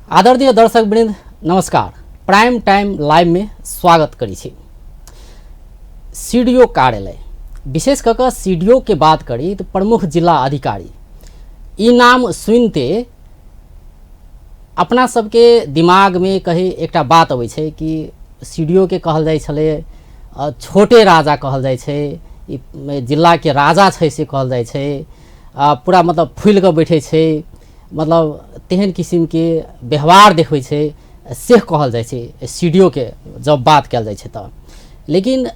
आदरणीय दर्शक वृंद नमस्कार। प्राइम टाइम लाइव में स्वागत करी छी। सीडीओ कार्यालय विशेष करके सीडीओ के बात करी तो प्रमुख जिला अधिकारी ई नाम सुनते अपना सबके दिमाग में कहे एकटा बात अबै छै कि सीडीओ के कहल जाय छले छोटे राजा कहल जाय छै, जिला के राजा छै से कहल जाय छै, पूरा मतलब फूल के बैठे छै, मतलब तेहन किस्म के व्यवहार देखै छै से कहल जाय छै सीडीओ के जब बात कल जाय छै त। लेकिन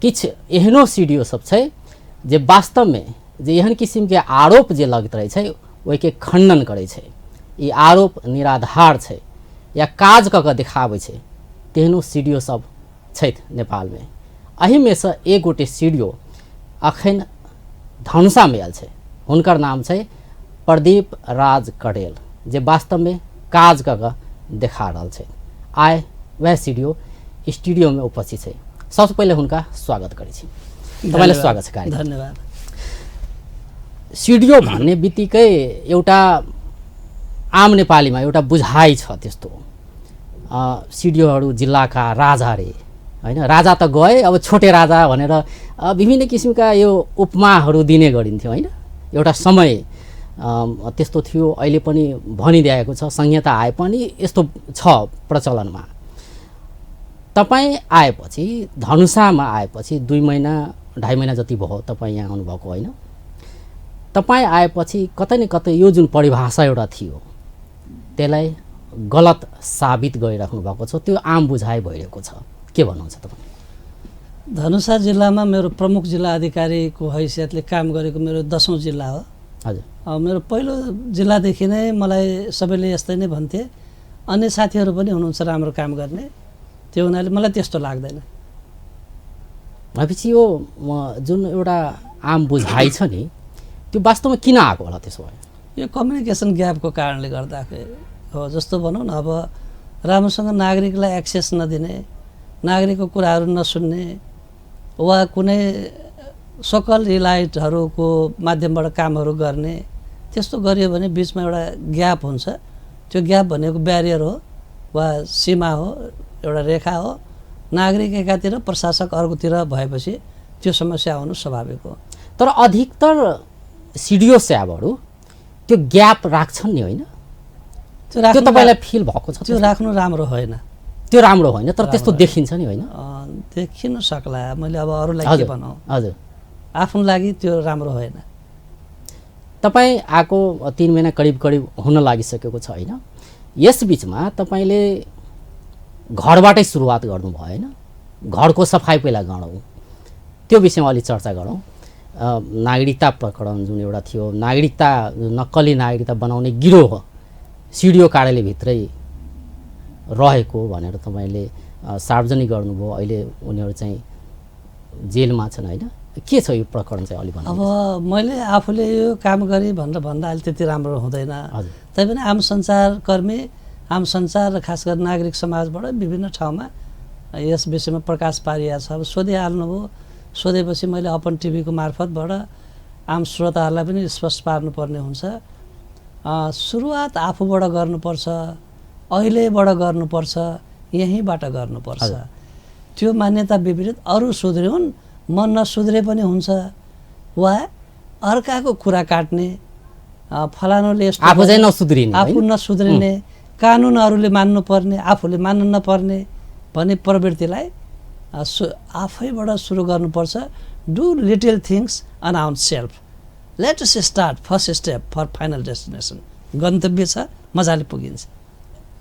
किछ एहनो सीडीओ सब छै जे वास्तव में जे एहन किस्म के आरोप जे लगत रहे छै ओहि के खंडन करे छै। ई आरोप निराधार छै या काज क के दिखाबै छै, तेहनो सीडीओ सब छै नेपाल में। अही में से एक गोटे सीडीओ अखन धनुषा में आयल छै, हुनकर नाम छै प्रदीप राज कटेल, जे वास्तव में काज क के देखा रहल छै। आइ वह सीडीओ स्टूडियो में उपस्थित छै। सबसे पहले हुनका स्वागत करै छी। तपाईलाई स्वागत छ कार्य। धन्यवाद। सीडीओ भन्ने बित्तिकै एउटा आम नेपालीमा एउटा बुझाइ छ त्यस्तो, सीडीओहरू जिल्लाका राजा रे हैन, राजा त गए अब छोटे राजा भनेर विभिन्न किसिमका यो उपमाहरू दिने गरिन्थ्यो हैन। एउटा समय त्यस्तो थियो, अहिले पनि भनिदिएको छ, संहिता आए पनि यस्तो छ प्रचलनमा। तपाईँ आएपछि धनुषामा आएपछि 2 महिना 2.5 महिना जति भयो तपाईँ यहाँ आउनुभएको होइन। तपाईँ आएपछि कतै न कतै यो जुन परिभाषा एउटा थियो त्यसलाई गलत साबित गरिराख्नु भएको छ, त्यो आम बुझाइ भइरहेको छ। के भन्नुहुन्छ तपाईँ? धनुषा जिल्लामा मेरो प्रमुख जिल्ला अधिकारीको हैसियतले काम गरेको मेरो 10औं जिल्ला हो। हजुर। मेरो पहिलो जिल्लादेखि नै मलाई सबैले यस्तै नै भन्थे। अन्य साथीहरू पनि हुनुहुन्छ राम्रो काम गर्ने, त्यो हुनाले मलाई त्यस्तो लाग्दैन। भनेपछि यो जुन एउटा आम बुझाइ छ नि त्यो वास्तवमा किन आएको होला त्यसो भए? यो कम्युनिकेसन ग्यापको कारणले गर्दाखेरि हो। जस्तो भनौँ न, अब राम्रोसँग नागरिकलाई एक्सेस नदिने, नागरिकको कुराहरू नसुन्ने वा कुनै सकल रिलाइटहरूको माध्यमबाट कामहरू गर्ने, त्यस्तो गरियो भने बिचमा एउटा ग्याप हुन्छ। त्यो ग्याप भनेको ब्यारियर हो वा सीमा हो, एउटा रेखा हो। नागरिक एकातिर प्रशासक अर्कोतिर भएपछि त्यो समस्या आउनु स्वाभाविक हो। तर अधिकतर सीडीओ साहबहरू त्यो ग्याप राख्छन् नि होइन? त्यो तपाईलाई फिल भएको छ? त्यो राख्नु राम्रो होइन। त्यो राम्रो होइन, तर त्यस्तो देखिन्छ नि होइन? देखिन सक्ला। मैले अब अरूलाई के भनौँ? हजुर, आफ्नो लागि त्यो राम्रो होइन। तपाईँ आएको 3 महिना करिब हुन लागिसकेको छ होइन? यस बिचमा तपाईँले घरबाटै सुरुवात गर्नुभयो होइन? घरको सफाइ पहिला गरौँ, त्यो विषयमा अलि चर्चा गरौँ। नागरिकता प्रकरण जुन एउटा थियो, नागरिकता नक्कली नागरिकता बनाउने गिरोह सीडीओ कार्यालयभित्रै रहेको भनेर तपाईँले सार्वजनिक गर्नुभयो। अहिले उनीहरू चाहिँ जेलमा छन् होइन? के छ यो प्रकरण चाहिँ अलि भन्नु? अब मैले आफूले यो काम गरेँ भनेर भन्दा अहिले त्यति राम्रो हुँदैन। हजुर। तैपनि आम सञ्चारकर्मी, आम सञ्चार र खास गरी नागरिक समाजबाट विभिन्न ठाउँमा यस विषयमा प्रकाश पारिएको छ। अब सोधिहाल्नुभयो, सोधेपछि मैले अपन टिभीको मार्फतबाट आम श्रोताहरूलाई पनि स्पष्ट पार्नुपर्ने हुन्छ। सुरुवात आफूबाट गर्नुपर्छ, अहिलेबाट गर्नुपर्छ, यहीँबाट गर्नुपर्छ। त्यो मान्यता विपरीत अरू सुध्रे हुन्, म नसुध्रे पनि हुन्छ, वा अर्काको कुरा काट्ने, फलानुले आफू चाहिँ नसुध्रिने, आफू नसुध्रिने, कानुनहरूले मान्नुपर्ने आफूले मान्न नपर्ने भन्ने प्रवृत्तिलाई आफैबाट सुरु गर्नुपर्छ। Do little things announce self, let us start first step for final destination. गन्तव्य छ, मजाले पुगिन्छ।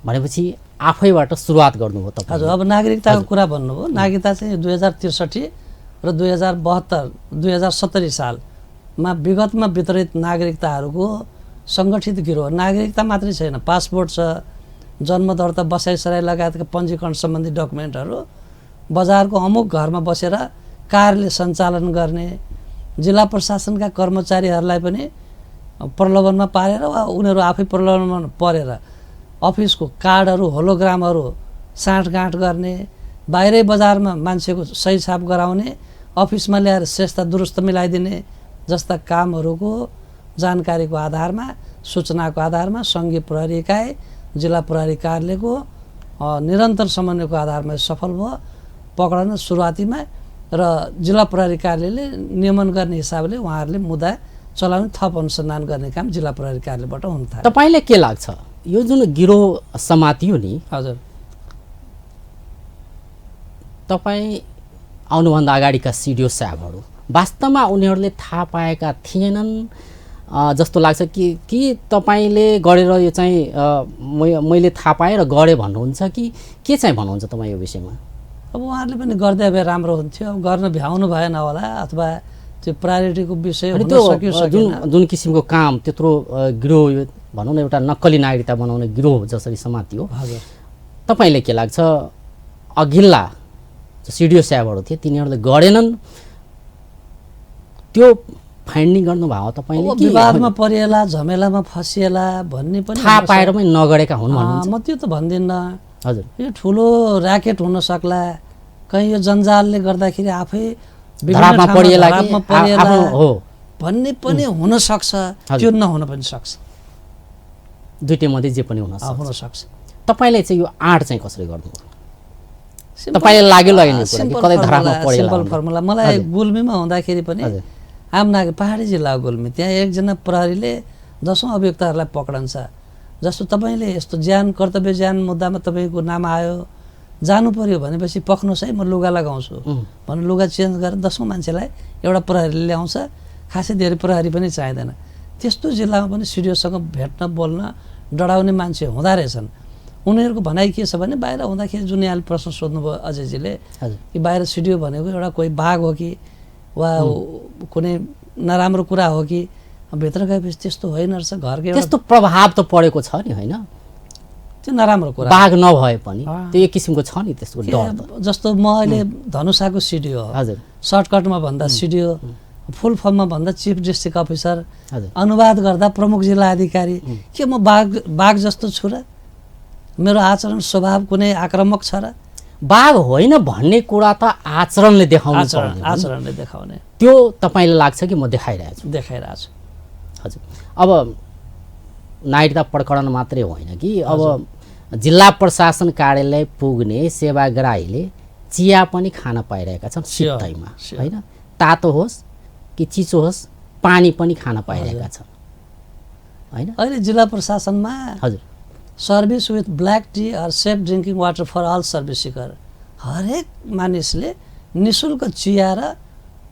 भनेपछि आफैबाट सुरुवात गर्नुभयो तपाईँ? हजुर। अब नागरिकताको कुरा भन्नुभयो। नागरिकता चाहिँ 2063 र 2070 सालमा विगतमा वितरित नागरिकताहरूको सङ्गठित गिरोह। नागरिकता मात्रै छैन, पासपोर्ट छ, जन्म दर्ता, बसाइसराई लगायतका पञ्जीकरण सम्बन्धी डकुमेन्टहरू बजारको अमुक घरमा बसेर कार्यालय सञ्चालन गर्ने, जिल्ला प्रशासनका कर्मचारीहरूलाई पनि प्रलोभनमा पारेर वा उनीहरू आफै प्रलोभनमा परेर अफिसको कार्डहरू, होलोग्रामहरू साँठगाँठ गर्ने, बाहिरै बजारमा मान्छेको सही छाप गराउने, अफिसमा ल्याएर श्रेष्ठता दुरुस्त मिलाइदिने जस्ता कामहरूको जानकारीको आधारमा, सूचनाको आधारमा सङ्घीय प्रहरी इकाइ जिल्ला प्रहरी कार्यालयको निरन्तर समन्वयको आधारमा सफल भयो पक्रन सुरुवातीमा र जिल्ला प्रहरी कार्यालयले नियमन गर्ने हिसाबले उहाँहरूले मुद्दा चलाउने थप अनुसन्धान गर्ने काम जिल्ला प्रहरी कार्यालयबाट हुन थाल्यो। तपाईलाई के लाग्छ यो जुन गिरोह समातियो नि, हजुर, तपाईँ आउनुभन्दा अगाडिका सिडिओ साहबहरू वास्तवमा उनीहरूले थाहा पाएका थिएनन् जस्तो लाग्छ कि तपाईँले गरेर यो चाहिँ मैले थाहा पाएँ र गरेँ भन्नुहुन्छ कि के चाहिँ भन्नुहुन्छ तपाईँ यो विषयमा? अब उहाँहरूले पनि गर्दै भए राम्रो हुन्थ्यो, अब गर्न भ्याउनु भएन होला अथवा त्यो प्रायोरिटीको विषय हुन सक्यो सकेन। जुन किसिमको काम त्यत्रो गिरोह यो भनौँ न एउटा नक्कली नागरिकता बनाउने गिरोह जसरी समातियो, हजुर, तपाईँले के लाग्छ अघिल्ला सिडिओ साहबहरू थिए तिनीहरूले गरेनन् त्यो फाइन्डिङ गर्नुभयो तपाईँले? विवादमा परिएला, झमेलामा फसिएला भन्ने पनि थाहा पाएर पनि नगरेका हुन् भन्नुहुन्छ? म त्यो त भन्दिनँ। हजुर, यो ठुलो र्याकेट हुन सक्ला, कहीँ यो जन्जालले गर्दाखेरि आफै धरापमा परिएला हो भन्ने पनि हुन सक्छ, त्यो नहुन पनि सक्छ, दुईटै मध्ये जे पनि हुन सक्छ। तपाईँले चाहिँ यो आँट चाहिँ कसरी गर्नुभयो? तपाईँले लाग्यो लगेन कतै धरापमा परिएला? Simple formula. मलाई गुल्मीमा हुँदाखेरि पनि आम नागरिक पहाडी जिल्लाको गुल्मी, त्यहाँ एकजना प्रहरीले 10औं अभियुक्तहरूलाई पक्रन्छ। जस्तो तपाईँले यस्तो ज्यान कर्तव्य ज्यान मुद्दामा तपाईँको नाम आयो, जानु पर्यो भनेपछि पख्नुहोस् है म लुगा लगाउँछु भने लुगा चेन्ज गरेर 10औं मान्छेलाई एउटा प्रहरीले ल्याउँछ। खासै धेरै प्रहरी पनि चाहिँदैन। त्यस्तो जिल्लामा पनि सिडिओसँग भेट्न बोल्न डराउने मान्छे हुँदा रहेछन्। उनीहरूको भनाइ के छ भने बाहिर हुँदाखेरि जुन यहाँले प्रश्न सोध्नुभयो अजयजीले कि बाहिर सिडिओ भनेको एउटा कोही बाघ हो कि वा कुनै नराम्रो कुरा हो कि, भित्र गएपछि त्यस्तो होइन रहेछ। घरको त्यस्तो प्रभाव त परेको छ नि, होइन? त्यो नराम्रो कुरा बाघ नभए पनि त्यो एक किसिमको छ नि त्यसको डर। जस्तो म अहिले धनुषाको सिडिओ हो, हजुर, सर्टकटमा भन्दा सिडिओ, फुल फर्ममा भन्दा चिफ डिस्ट्रिक्ट अफिसर, अनुवाद गर्दा प्रमुख जिल्ला अधिकारी। के म बाघ जस्तो छु र? मेरो आचरण स्वभाव कुनै आक्रामक छ र? बाघ होइन भन्ने कुरा त आचरणले देखाउने त्यो तपाईँलाई लाग्छ कि म देखाइरहेको छु? हजुर। अब नागरिकता प्रकरण मात्रै होइन कि अब जिल्ला प्रशासन कार्यालय पुग्ने सेवाग्राहीले चिया पनि खान पाइरहेका छन् सित्तैमा, होइन? तातो होस् कि चिसो होस् पानी पनि खान पाइरहेका छन्, होइन? अहिले जिल्ला प्रशासनमा हजुर service with black tea or safe drinking water for all service seeker, हरेक मानिसले निःशुल्क चिया र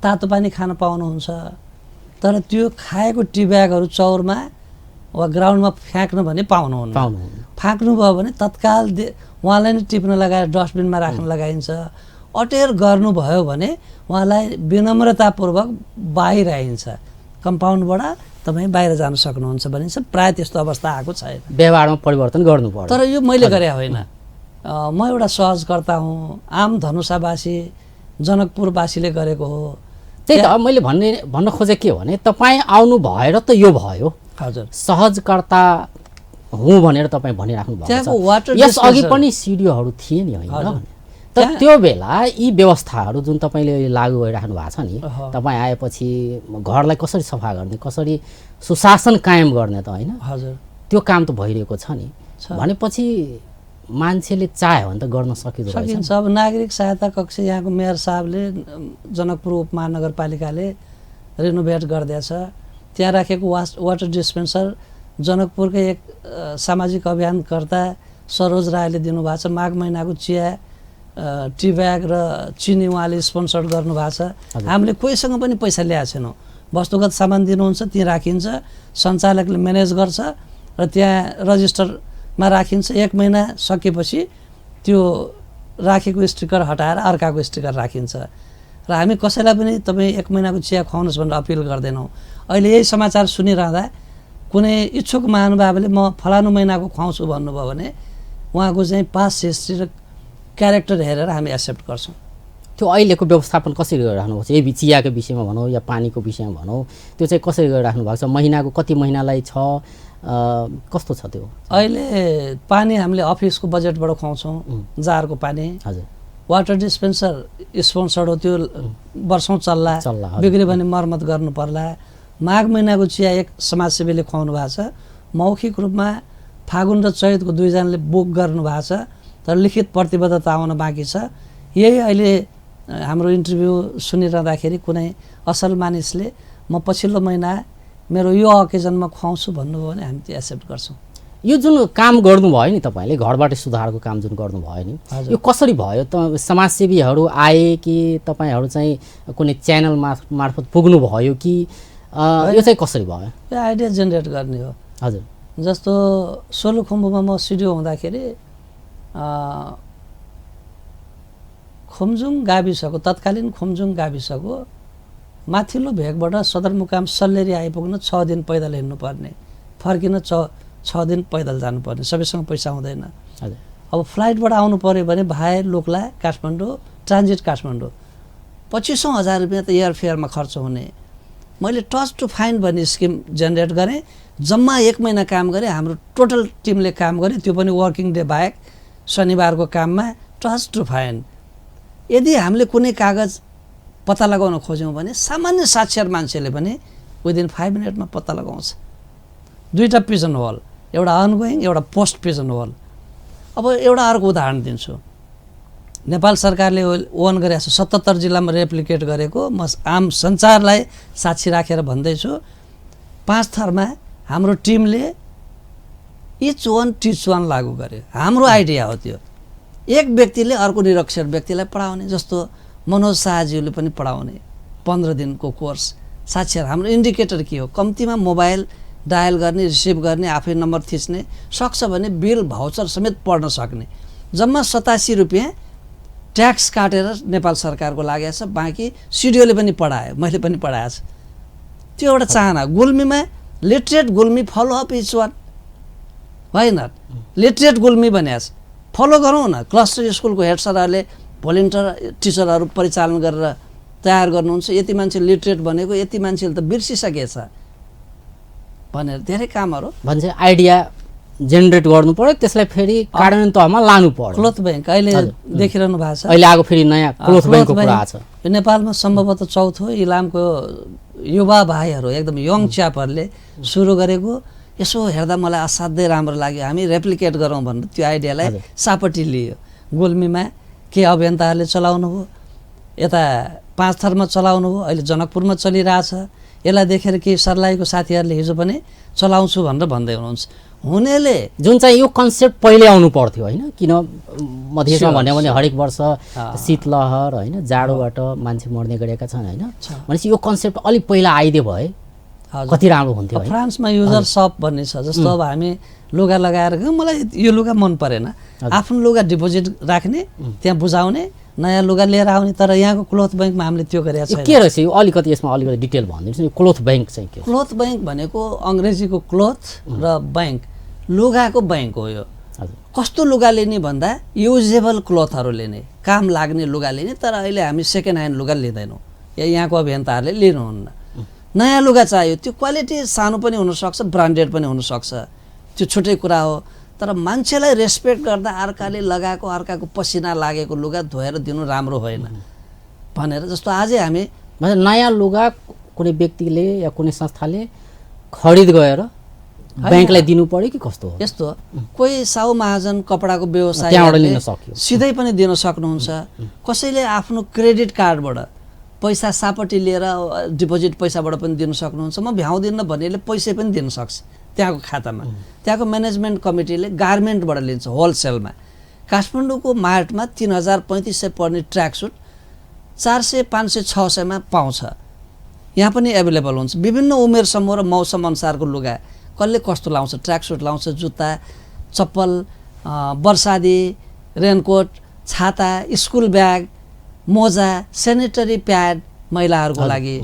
तातो पानी खान पाउनुहुन्छ। तर त्यो खाएको टी ब्यागहरू चौरमा वा ग्राउन्डमा फ्याँक्न भने पाउनुहुन्न। फ्याँक्नुभयो भने तत्काल उहाँलाई नै टिप्न लगाएर डस्टबिनमा राख्न लगाइन्छ। अटेर गर्नुभयो भने उहाँलाई विनम्रतापूर्वक बाहिर आइन्छ, कम्पाउन्डबाट तपाईँ बाहिर जान सक्नुहुन्छ भनिन्छ। प्रायः त्यस्तो अवस्था आएको छैन, व्यवहारमा परिवर्तन गर्नुपर्छ। तर यो मैले गरे होइन, म एउटा सहजकर्ता हुँ, आम धनुषावासी जनकपुरवासीले गरेको हो। त्यही त मैले भन्न खोजेँ के भने तपाईँ आउनु भएर त यो भयो। हजुर, सहजकर्ता हुँ भनेर तपाईँ भनिराख्नु भएको छ। यस अघि पनि सिडिओहरू थिए नि, होइन? तर त्यो बेला यी व्यवस्थाहरू जुन तपाईँले लागू गरिराख्नु भएको छ नि, तपाईँ आएपछि घरलाई कसरी सफा गर्ने, कसरी सुशासन कायम गर्ने त, होइन? हजुर, त्यो काम त भइरहेको छ नि। भनेपछि मान्छेले चाह्यो भने त गर्न सकिन्छ। अब नागरिक सहायता कक्ष यहाँको मेयर साहबले जनकपुर उपमहानगरपालिकाले रिनोभेट गरिदिएछ। त्यहाँ राखेको वाटर डिस्पेन्सर जनकपुरकै एक सामाजिक अभियानकर्ता सरोज रायले दिनुभएको छ। माघ महिनाको चिया, टी ब्याग र चिनी उहाँले स्पोन्सर गर्नुभएको छ। हामीले कोहीसँग पनि पैसा ल्याएको छैनौँ। वस्तुगत सामान दिनुहुन्छ, त्यहाँ राखिन्छ, सञ्चालकले म्यानेज गर्छ र त्यहाँ रजिस्टरमा राखिन्छ। 1 महिना सकेपछि त्यो राखेको स्टिकर हटाएर अर्काको स्टिकर राखिन्छ र हामी कसैलाई पनि तपाईँ 1 महिनाको चिया खुवाउनुहोस् भनेर अपिल गर्दैनौँ। अहिले यही समाचार सुनिरहँदा कुनै इच्छुक महानुभावले म फलानु महिनाको खुवाउँछु भन्नुभयो भने उहाँको चाहिँ पास्ट हिस्ट्री र क्यारेक्टर हेरेर हामी एक्सेप्ट गर्छौँ। त्यो अहिलेको व्यवस्थापन कसरी गरिराख्नु भएको छ? यही चियाको विषयमा भनौँ या पानीको विषयमा भनौँ, त्यो चाहिँ कसरी गरिराख्नु भएको छ? महिनाको कति महिनालाई छ, कस्तो छ त्यो? अहिले पानी हामीले अफिसको बजेटबाट खुवाउँछौँ, जारको पानी। हजुर, वाटर डिस्पेन्सर स्पोन्सर्ड हो, त्यो वर्षौँ चल्ला, बिग्रियो भने मर्मत गर्नु पर्ला। माघ महिनाको चिया एक समाजसेवीले खुवाउनु भएको छ। मौखिक रूपमा फागुन र चैतको 2 जनाले बुक गर्नुभएको छ, तर लिखित प्रतिबद्धता आउन बाँकी छ। यही अहिले हाम्रो इन्टरभ्यू सुनिरहँदाखेरि कुनै असल मानिसले म पछिल्लो महिना मेरो यो अकेजनमा खुवाउँछु भन्नुभयो भने हामी त्यो एक्सेप्ट गर्छौँ। यो जुन काम गर्नुभयो नि तपाईँले, घरबाट सुधारको काम जुन गर्नुभयो नि, यो कसरी भयो त? समाजसेवीहरू आए कि तपाईँहरू चाहिँ कुनै च्यानल मार्फत पुग्नु भयो कि यो चाहिँ कसरी भयो? यो आइडिया जेनेरेट गर्ने हो। हजुर। जस्तो सोलुखुम्बुमा म सिडिओ हुँदाखेरि खुम्जुङ गाविसको, तत्कालीन खुम्जुङ गाविसको माथिल्लो भेगबाट सदरमुकाम सल्लेरी आइपुग्न 6 दिन पैदल हिँड्नुपर्ने, फर्किन 6 दिन पैदल जानुपर्ने, सबैसँग पैसा हुँदैन। अब फ्लाइटबाट आउनु पऱ्यो भने भाइ लोकला काठमाडौँ, ट्रान्जिट काठमाडौँ 25,000 रुपियाँ त एयरफेयरमा खर्च हुने। मैले टच टु फाइन्ड भन्ने स्किम जेनेरेट गरेँ, जम्मा 1 महिना काम गरेँ। हाम्रो टोटल टिमले काम गरेँ, त्यो पनि वर्किङ डे बाहेक शनिबारको काममा टच टु फाइन्ड। यदि हामीले कुनै कागज पत्ता लगाउन खोज्यौँ भने सामान्य साक्षर मान्छेले पनि विदिन 5 मिनटमा पत्ता लगाउँछ। 2टा पिजन होल, एउटा अनगोइङ, एउटा पोस्ट पिजन होल। अब एउटा अर्को उदाहरण दिन्छु। नेपाल सरकारले ओन गरेको छ 77 जिल्लामा रेप्लिकेट गरेको, म आम सञ्चारलाई साक्षी राखेर भन्दैछु। 5 थरमा हाम्रो टिमले इच वान टिच वान लागू गर्यो। हाम्रो आइडिया हो त्यो। एक व्यक्तिले अर्को निरक्षर व्यक्तिलाई पढाउने, जस्तो मनोज शाहज्यूले पनि पढाउने 15 दिनको कोर्स। साक्षर हाम्रो इन्डिकेटर के हो? कम्तीमा मोबाइल डायल गर्ने, रिसिभ गर्ने, आफै नम्बर थिच्ने, सक्छ भने बिल भाउचर समेत पढ्न सक्ने। जम्मा 87 रुपियाँ ट्याक्स काटेर नेपाल सरकारको लागेको छ। बाँकी सिडिओले पनि पढायो, मैले पनि पढाएको छु। त्यो एउटा चाहना। गुल्मीमा literate Gulmi follow up each one, होइन लिटरेट गुल्मी भनेको छ, फलो गरौँ न। क्लस्टर स्कुलको हेड सरहरूले भोलिन्टियर टिचरहरू परिचालन गरेर तयार गर्नुहुन्छ। यति मान्छे लिटरेट भनेको यति मान्छेले त बिर्सिसकेछ भनेर धेरै कामहरू भन्छ। आइडिया जेनेरेट गर्नु पर्यो, त्यसलाई फेरि कार्यान्वयन तहमा लानु पर्यो। क्लोथ ब्याङ्क अहिले देखिरहनु भएको छ। अहिले आएको फेरि नयाँ क्लोथ ब्याङ्कको कुरा छ। यो नेपालमा सम्भवतः चौथो इलामको युवा भाइहरू, एकदम यङ च्यापहरूले सुरु गरेको। यसो हेर्दा मलाई असाध्यै राम्रो लाग्यो। हामी रेप्लिकेट गरौँ भनेर त्यो आइडियालाई सापट्टि लियो। गुल्मीमा के अभियन्ताहरूले चलाउनु हो, यता 5 थरमा चलाउनु हो, अहिले जनकपुरमा चलिरहेछ। यसलाई देखेर केही सर्लाहीको साथीहरूले हिजो पनि चलाउँछु भनेर भन्दै हुनुहुन्छ। हुनेले जुन चाहिँ यो कन्सेप्ट पहिले आउनु पर्थ्यो, होइन? किन मधेसमा भन्यो भने हरेक वर्ष शीतलहर, होइन, जाडोबाट मान्छे मर्ने गरेका छन्, होइन? भनेपछि यो कन्सेप्ट अलिक पहिला आइदियो भए कति राम्रो हुन्थ्यो। फ्रान्समा युजर सप भन्ने छ। जस्तो अब हामी लुगा लगाएर मलाई यो लुगा मन परेन, आफ्नो लुगा डिपोजिट राख्ने, त्यहाँ बुझाउने, नयाँ लुगा लिएर आउने। तर यहाँको क्लोथ ब्याङ्कमा हामीले त्यो गरेका छैन। के रहेछ यो? अलिकति यसमा अलिकति डिटेल भनिदिनुहोस् न। क्लोथ ब्याङ्क चाहिँ के? क्लोथ ब्याङ्क भनेको अङ्ग्रेजीको क्लोथ र ब्याङ्क, लुगाको ब्याङ्क हो यो। कस्तो लुगा लिने भन्दा युजेबल क्लोथहरू लिने, काम लाग्ने लुगा लिने। तर अहिले हामी सेकेन्ड ह्यान्ड लुगा लिँदैनौँ, यहाँको अभियन्ताहरूले लिनुहुन्न। नयाँ लुगा चाहियो, त्यो क्वालिटी सानो पनि हुनसक्छ, ब्रान्डेड पनि हुनसक्छ, त्यो छुट्टै कुरा हो। तर मान्छेलाई रेस्पेक्ट गर्दा अर्काले लगाएको, अर्काको पसिना लागेको लुगा धोएर दिनु राम्रो होइन भनेर। जस्तो आजै हामी नयाँ लुगा कुनै व्यक्तिले या कुनै संस्थाले खरिद गएर ब्याङ्कलाई दिनु पर्यो कि कस्तो हो? यस्तो कोही साहु महाजन कपडाको व्यवसाय सिधै पनि दिन सक्नुहुन्छ। कसैले आफ्नो क्रेडिट कार्डबाट पैसा सापट्टि लिएर डिपोजिट पैसाबाट पनि दिन सक्नुहुन्छ। म भ्याउँदिनँ भन्नेले पैसा पनि दिन सक्छ त्यहाँको खातामा। त्यहाँको म्यानेजमेन्ट कमिटीले गार्मेन्टबाट लिन्छ होलसेलमा। काठमाडौँको मार्टमा 3,000-3,500 पर्ने ट्र्याकसुट 400, 500, 600मा पाउँछ। यहाँ पनि एभाइलेबल हुन्छ। विभिन्न उमेर समूह र मौसम अनुसारको लुगा कसले कस्तो लाउँछ, ट्र्याकसुट लाउँछ, जुत्ता, चप्पल, बर्सादी, रेनकोट, छाता, स्कुल ब्याग, मोजा, सेनिटरी प्याड महिलाहरूको लागि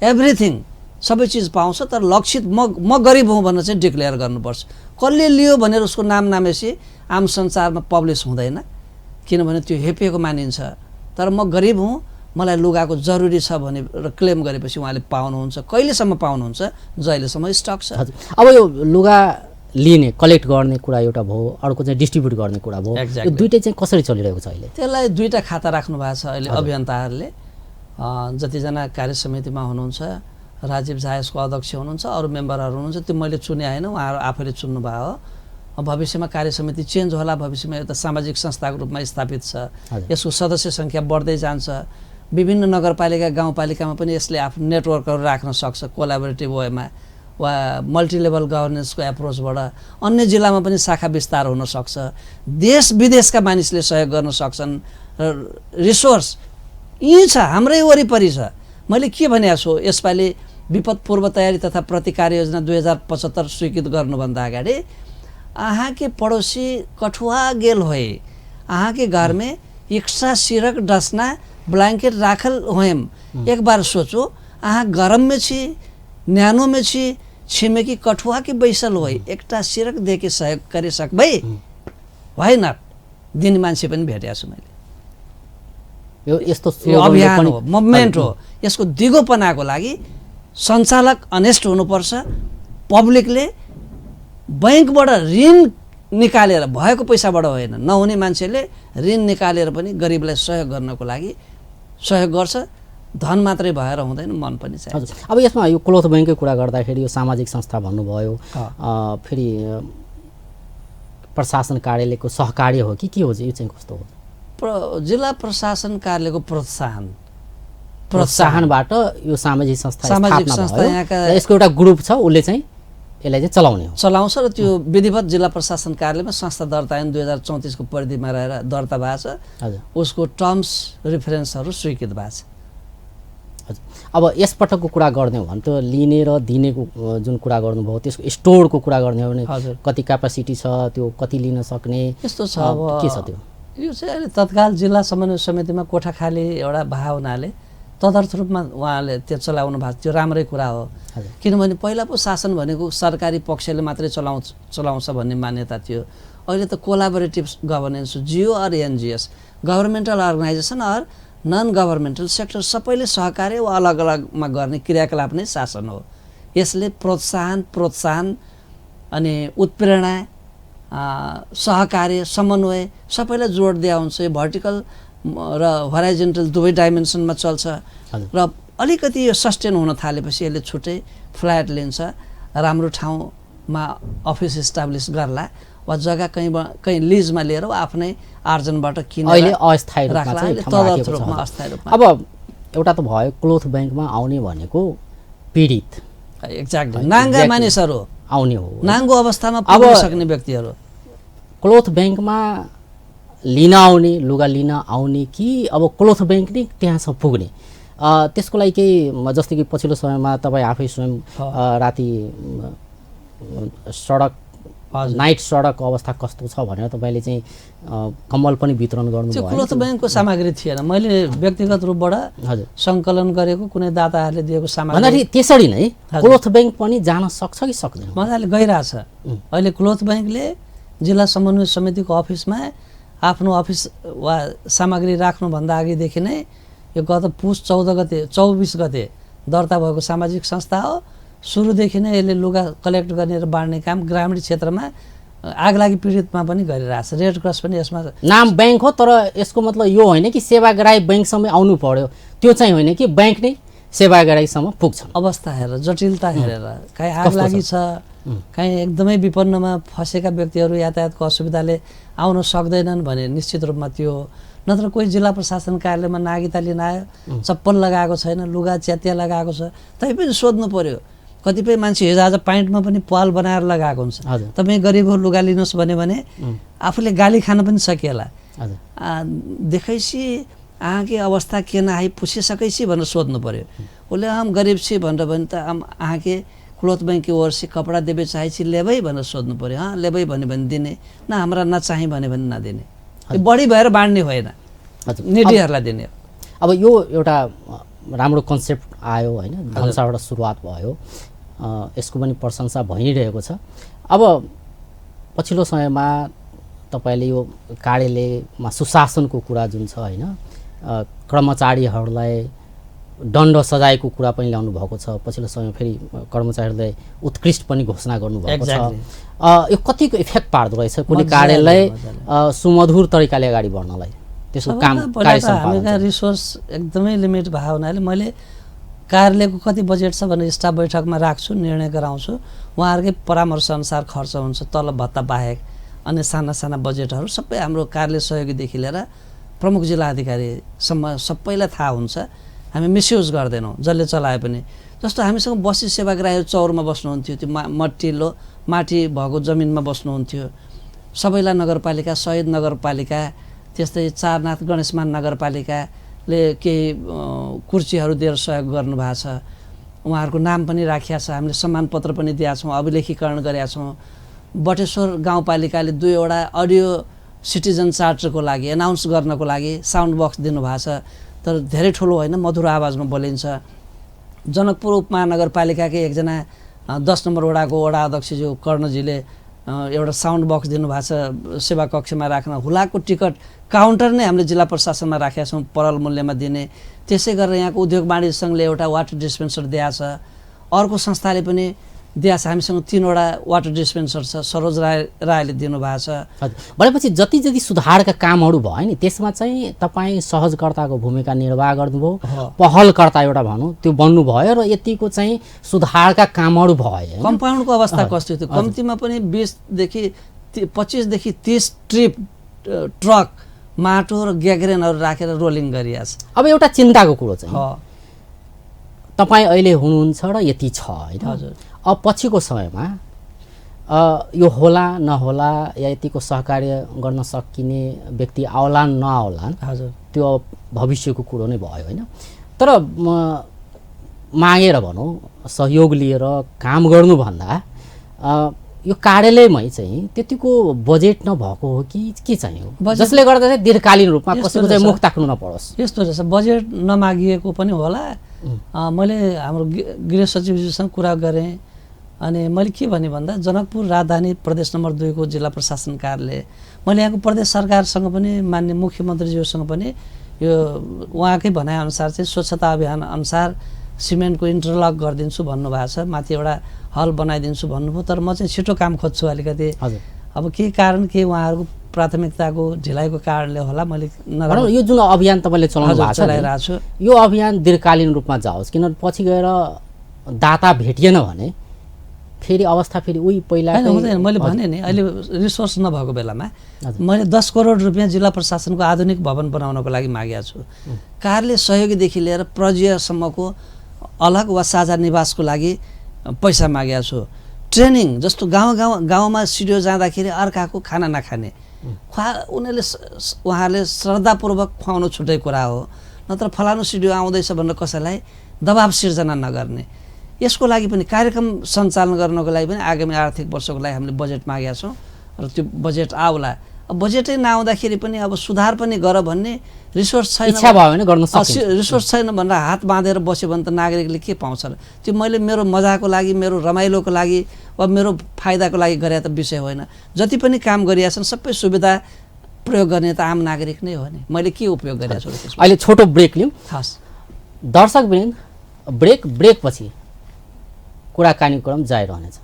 एभ्रिथिङ सबै चिज पाउँछ। तर लक्षित म गरिब हुँ भनेर चाहिँ डिक्लेयर गर्नुपर्छ। कसले लियो भनेर उसको नाम नामेसी आम सञ्चारमा पब्लिस हुँदैन, किनभने त्यो हेपिएको मानिन्छ। तर म गरिब हुँ, मलाई लुगाको जरुरी छ भनेर क्लेम गरेपछि उहाँले पाउनुहुन्छ। कहिलेसम्म पाउनुहुन्छ? जहिलेसम्म स्टक छ। अब यो लुगा लिने, कलेक्ट गर्ने कुरा एउटा भयो, अर्को चाहिँ डिस्ट्रिब्युट गर्ने कुरा भयो। यो दुईटै चाहिँ कसरी चलिरहेको छ अहिले? त्यसलाई 2टा खाता राख्नु भएको छ अहिले अभियन्ताहरूले। जतिजना कार्य समितिमा हुनुहुन्छ, राजीव झा यसको अध्यक्ष हुनुहुन्छ, अरू मेम्बरहरू हुनुहुन्छ, त्यो मैले चुने होइन, उहाँहरू आफैले चुन्नुभयो हो। भविष्यमा कार्य समिति चेन्ज होला, भविष्यमा एउटा सामाजिक संस्थाको रूपमा स्थापित छ, यसको सदस्य सङ्ख्या बढ्दै जान्छ, विभिन्न नगरपालिका गाउँपालिकामा पनि यसले आफ्नो नेटवर्कहरू राख्न सक्छ कोलाबोरेटिभ वेमा वा मल्टिलेभल गभर्नेन्सको एप्रोचबाट अन्य जिल्लामा पनि शाखा विस्तार हुन सक्छ, देश विदेशका मानिसले सहयोग गर्न सक्छन्, रिसोर्स यहीँ छ, हाम्रै वरिपरि छ। मैले के भनेको छु, यसपालि विपद पूर्व तयारी तथा प्रतिकार योजना 2075 स्वीकृत गर्नुभन्दा अगाडि अहाँ के पड़ोसी कठुआ गेल होए, अहाँ के घर में इक्सा सिरक डसना ब्लैंकेट राखल होएम, एक बार सोचो अहाँ गरम में छी, न्यानो में छी, छिमेकी कठुआ के बैसल होए, एकटा सिरक दे के सहयोग करे सकबै, वाइ नट दिने मान्छे पनि भेटेको छु मैले। यो अभियान हो, मुभमेन्ट हो। यसको दिगोपनाको लागि सञ्चालक अनेस्ट हुनुपर्छ। पब्लिकले बैंकबाट ऋण निकालेर भएको पैसाबाट होइन, नहुने मान्छेले ऋण निकालेर पनि गरिबलाई सहयोग गर्नको लागि सहयोग गर्छ। धन मात्रै भएर हुँदैन, मन पनि चाहिन्छ। अब यसमा यो क्लोथ बैंककै कुरा गर्दाखेरि यो सामाजिक संस्था भन्नुभयो, फेरि प्रशासन कार्यालयको सहकार्य हो कि के हो, यो चाहिँ कस्तो हो? जिल्ला प्रशासन कार्यालयको प्रोत्साहनबाट यो सामाजिक संस्था यहाँका यसको एउटा ग्रुप छ, उसले चाहिँ यसलाई चाहिँ चलाउने हो, चलाउँछ र त्यो विधिवत जिल्ला प्रशासन कार्यालयमा संस्था दर्ता ऐन 2034 को परिधिमा रहेर दर्ता भएको छ। उसको टर्म्स रेफरेन्सहरू स्वीकृत भएको छ। अब यसपटकको कुरा गर्ने हो भने त लिने र दिनेको जुन कुरा गर्नुभयो, त्यसको स्टोरको कुरा गर्ने हो भने कति क्यापासिटी छ, त्यो कति लिन सक्ने यस्तो छ। अब के छ त्यो? यो चाहिँ अहिले तत्काल जिल्ला समन्वय समितिमा कोठा खाली एउटा भाव हुनाले तदर्थ रूपमा उहाँले त्यो चलाउनु भएको, त्यो राम्रै कुरा हो। किनभने पहिला पो शासन भनेको सरकारी पक्षले मात्रै चलाउँछ भन्ने मान्यता थियो। अहिले त collaborative governance, GO or NGOs, governmental organisation or non governmental sector सबैले सहकार्य वा अलग अलगमा गर्ने क्रियाकलाप नै शासन हो। यसले प्रोत्साहन अनि उत्प्रेरणा, सहकार्य, समन्वय सबैलाई जोड दिया हुन्छ। यो भर्टिकल र हराइजेन्टल दुवै डाइमेन्सनमा चल्छ र अलिकति यो सस्टेन हुन थालेपछि यसले छुट्टै फ्ल्याट लिन्छ, राम्रो ठाउँमा अफिस इस्टाब्लिस गर्ला वा जग्गा कहीँ लिजमा लिएर आफ्नै आर्जनबाट किनेर अहिले अस्थायी रूपमा चाहिँ तदर्थ रूपमा अस्थायी रूपमा। अब एउटा त भयो क्लोथ बैंकमा आउने भनेको पीडित, एक्ज्याक्टली नाङ्गा मानिसहरू आउने हो, नाङ्गो अवस्थामा पुग्न सक्ने व्यक्तिहरू क्लोथ बैंकमा लिन आउने, लुगा लिन आउने कि अब क्लोथ बैंक नै त्यहाँसम्म पुग्ने? त्यसको लागि केही, जस्तै कि पछिल्लो समयमा तपाईँ आफै स्वयं राति सडक नाइट सडक अवस्था कस्तो छ भनेर तपाईँले चाहिँ कम्बल पनि वितरण गर्नुभयो। त्यो क्लोथ बैंकको सामग्री थिएन, मैले व्यक्तिगत रूपबाट सङ्कलन गरेको कुनै दाताहरूले दिएको सामग्री। त्यसरी नै क्लोथ बैंक पनि जान सक्छ कि सक्दैन? मजाले गइरहेछ। अहिले क्लोथ बैंकले जिल्ला समन्वय समितिको अफिसमा आफ्नो अफिस वा सामग्री राख्नुभन्दा अघिदेखि नै यो गत पुस 24 गते दर्ता भएको सामाजिक संस्था हो। सुरुदेखि नै यसले लुगा कलेक्ट गर्ने र बाँड्ने काम ग्रामीण क्षेत्रमा आगलागी पीडितमा पनि गरिरहेछ। रेड क्रस पनि यसमा नाम बैंक हो, तर यसको मतलब यो होइन कि सेवाग्राही बैंकसम्म आउनु पर्यो, त्यो चाहिँ होइन कि बैंक नै सेवाग्राहीसम्म पुग्छ। अवस्था हेरेर, जटिलता हेरेर, कहीँ आगलागी छ, कहीँ एकदमै विपन्नमा फँसेका व्यक्तिहरू यातायातको असुविधाले आउन सक्दैनन् भने निश्चित रूपमा त्यो, नत्र कोही जिल्ला प्रशासन कार्यालयमा नागिता लिन आयो, चप्पल लगाएको छैन, लुगा च्यातिया लगाएको छ, तैपनि सोध्नु पर्यो। कतिपय मान्छे हिजो आज प्यान्टमा पनि पाल बनाएर लगाएको हुन्छ। तपाईँ गरिब हो लुगा लिनुहोस् भने आफूले गाली खान पनि सकिएला। देखैसी अहाँकी अवस्था के नआई पूछिसकेपछि भनेर सोध्नु पर्यो। उसले हम गरिब छी भनेर भने त अहाँके क्लोथ बैंक की ओर से कपड़ा देवे चाहे छी लेबै भनेर सोध्नु पर्यो। हाँ लेबै भन्यो भने दिने, न हाम्रा नचाहि भन्यो भने नदिने। बढी भएर बाँड्ने होइन, निडीहरूलाई दिने। अब यो एउटा राम्रो कन्सेप्ट आयो होइन, धनुषाबाट सुरुवात भयो, यसको पनि प्रशंसा भइरहेको छ। अब पछिल्लो समयमा तपाईँले यो कार्यालयमा सुशासनको कुरा जुन छ होइन, कर्मचारीहरूलाई दण्ड सजायको कुरा पनि ल्याउनु भएको छ। पछिल्लो समय फेरि कर्मचारीहरूलाई उत्कृष्ट पनि घोषणा गर्नुभएको छ। यो कतिको इफेक्ट पार्दो रहेछ कुनै कार्यालय सुमधुर तरिकाले अगाडि बढ्नलाई? त्यसको काम हामीका रिसोर्स एकदमै लिमिट भएको हुनाले मैले कार्यालयको कति बजेट छ भने स्टाफ बैठकमा राख्छु, निर्णय गराउँछु। उहाँहरूकै परामर्शअनुसार खर्च हुन्छ, तलब भत्ता बाहेक अन्य साना साना बजेटहरू सबै हाम्रो कार्यालय सहयोगीदेखि लिएर प्रमुख जिल्ला अधिकारीसम्म सबैलाई थाहा हुन्छ। हामी मिसयुज गर्दैनौँ जसले चलाए पनि। जस्तो हामीसँग बसी सेवाग्राहीहरू चौरमा बस्नुहुन्थ्यो, त्यो मट्टिलो माटी भएको जमिनमा बस्नुहुन्थ्यो। सबैलाई नगरपालिका, शहीद नगरपालिका, त्यस्तै चारनाथ गणेशमान नगरपालिकाले केही कुर्सीहरू दिएर सहयोग गर्नुभएको छ। उहाँहरूको नाम पनि राखिया छ, हामीले सम्मानपत्र पनि दिएका छौँ, अभिलेखीकरण गरेका छौँ। बटेश्वर गाउँपालिकाले 2वटा अडियो सिटिजन चार्टरको लागि एनाउन्स गर्नको लागि साउन्ड बक्स दिनुभएको छ, तर धेरै ठुलो होइन, मधुर आवाजमा बोलिन्छ। जनकपुर उपमहानगरपालिकाकै एकजना 10 नम्बर वडाको वडा अध्यक्षज्यू कर्णजीले एउटा साउन्ड बक्स दिनुभएको छ सेवा कक्षमा राख्न। हुलाकको टिकट काउन्टर नै हामीले जिल्ला प्रशासनमा राखेका छौँ परल मूल्यमा दिने। त्यसै गरेर यहाँको उद्योग वाणिज्य सङ्घले एउटा वाटर डिस्पेन्सर दिएको छ, अर्को संस्थाले पनि दिएको छ। हामीसँग 3वटा वाटर डिस्पेन्सर छ, सरोज रायले दिनुभएको छ। हजुर, भनेपछि जति जति सुधारका कामहरू भयो नि त्यसमा चाहिँ तपाईँ सहजकर्ताको भूमिका निर्वाह गर्नुभयो, पहलकर्ता एउटा भनौँ त्यो बन्नुभयो र यतिको चाहिँ सुधारका कामहरू भयो। कम्पाउन्डको अवस्था कस्तो थियो, कम्तीमा पनि 25 देखि 30 ट्रक माटो र ग्याग्रेनहरू राखेर रोलिङ गरिएको छ। अब एउटा चिन्ताको कुरो चाहिँ तपाईँ अहिले हुनुहुन्छ र यति छ होइन। हजुर, अब पछिको समयमा यो होला नहोला या यतिको सहकार्य गर्न सकिने व्यक्ति आउलान् नआउलान्, हजुर, त्यो भविष्यको कुरो नै भयो होइन। तर मागेर भनौँ, सहयोग लिएर काम गर्नुभन्दा यो कार्यालयमै चाहिँ त्यतिको बजेट नभएको हो कि के चाहिँ हो, जसले गर्दा चाहिँ दीर्घकालीन रूपमा कसैको चाहिँ मुख ताक्नु नपरोस्? यस्तो रहेछ, बजेट नमागिएको पनि होला। मैले हाम्रो गृह सचिवजीसँग कुरा गरेँ अनि मैले के भने भन्दा जनकपुर राजधानी प्रदेश नम्बर 2 को जिल्ला प्रशासन कार्यालय, मैले यहाँको प्रदेश सरकारसँग पनि माननीय मुख्यमन्त्रीज्यूसँग पनि यो उहाँकै भनाइअनुसार चाहिँ स्वच्छता अभियान अनुसार सिमेन्टको इन्टरलक गरिदिन्छु भन्नुभएको छ, माथि एउटा हल बनाइदिन्छु भन्नुभयो। तर म चाहिँ छिटो काम खोज्छु अलिकति। अब के कारण के उहाँहरूको प्राथमिकताको ढिलाइको कारणले होला मैले यो जुन अभियान तपाईँले चलाइरहेको छु, यो अभियान दीर्घकालीन रूपमा जाओस्, किनभने पछि गएर दाता भेटिएन भने फेरि अवस्था फेरि उही पहिला हुँदैन। मैले भने नि अहिले रिसोर्स नभएको बेलामा मैले 10 करोड रुपियाँ जिल्ला प्रशासनको आधुनिक भवन बनाउनको लागि मागेको छु। कार्यालय सहयोगीदेखि लिएर प्रज्यसम्मको अलग वा साझा निवासको लागि पैसा मागेको छु। ट्रेनिङ जस्तो गाउँमा सिडिओ जाँदाखेरि अर्काको खाना नखाने उहाँहरूले श्रद्धापूर्वक खुवाउनु छुट्टै कुरा हो, नत्र फलानु सिडिओ आउँदैछ भनेर कसैलाई दबाब सिर्जना नगर्ने। यसको लागि पनि कार्यक्रम सञ्चालन गर्नको लागि पनि आगामी आर्थिक वर्षको लागि हामीले बजेट मागेका छौँ र त्यो बजेट आउला। अब बजेटै नआउँदाखेरि पनि अब सुधार पनि गर भन्ने रिसोर्स छैन, इच्छा भयो भने गर्न सक्छ। रिसोर्स छैन भनेर हात बाँधेर बस्यो भने त नागरिकले के पाउँछ र? त्यो मैले मेरो मजाको लागि, मेरो रमाइलोको लागि वा मेरो फाइदाको लागि गरे त विषय होइन। जति पनि काम गरिएका छन् सबै सुविधा प्रयोग गर्ने त आम नागरिक नै हो नि। मैले के उपयोग गरेको छु? अहिले छोटो ब्रेक लिउँ। हस् दर्शकवृन्द, ब्रेकपछि कुराकानी क्रम जारी रहनेछ।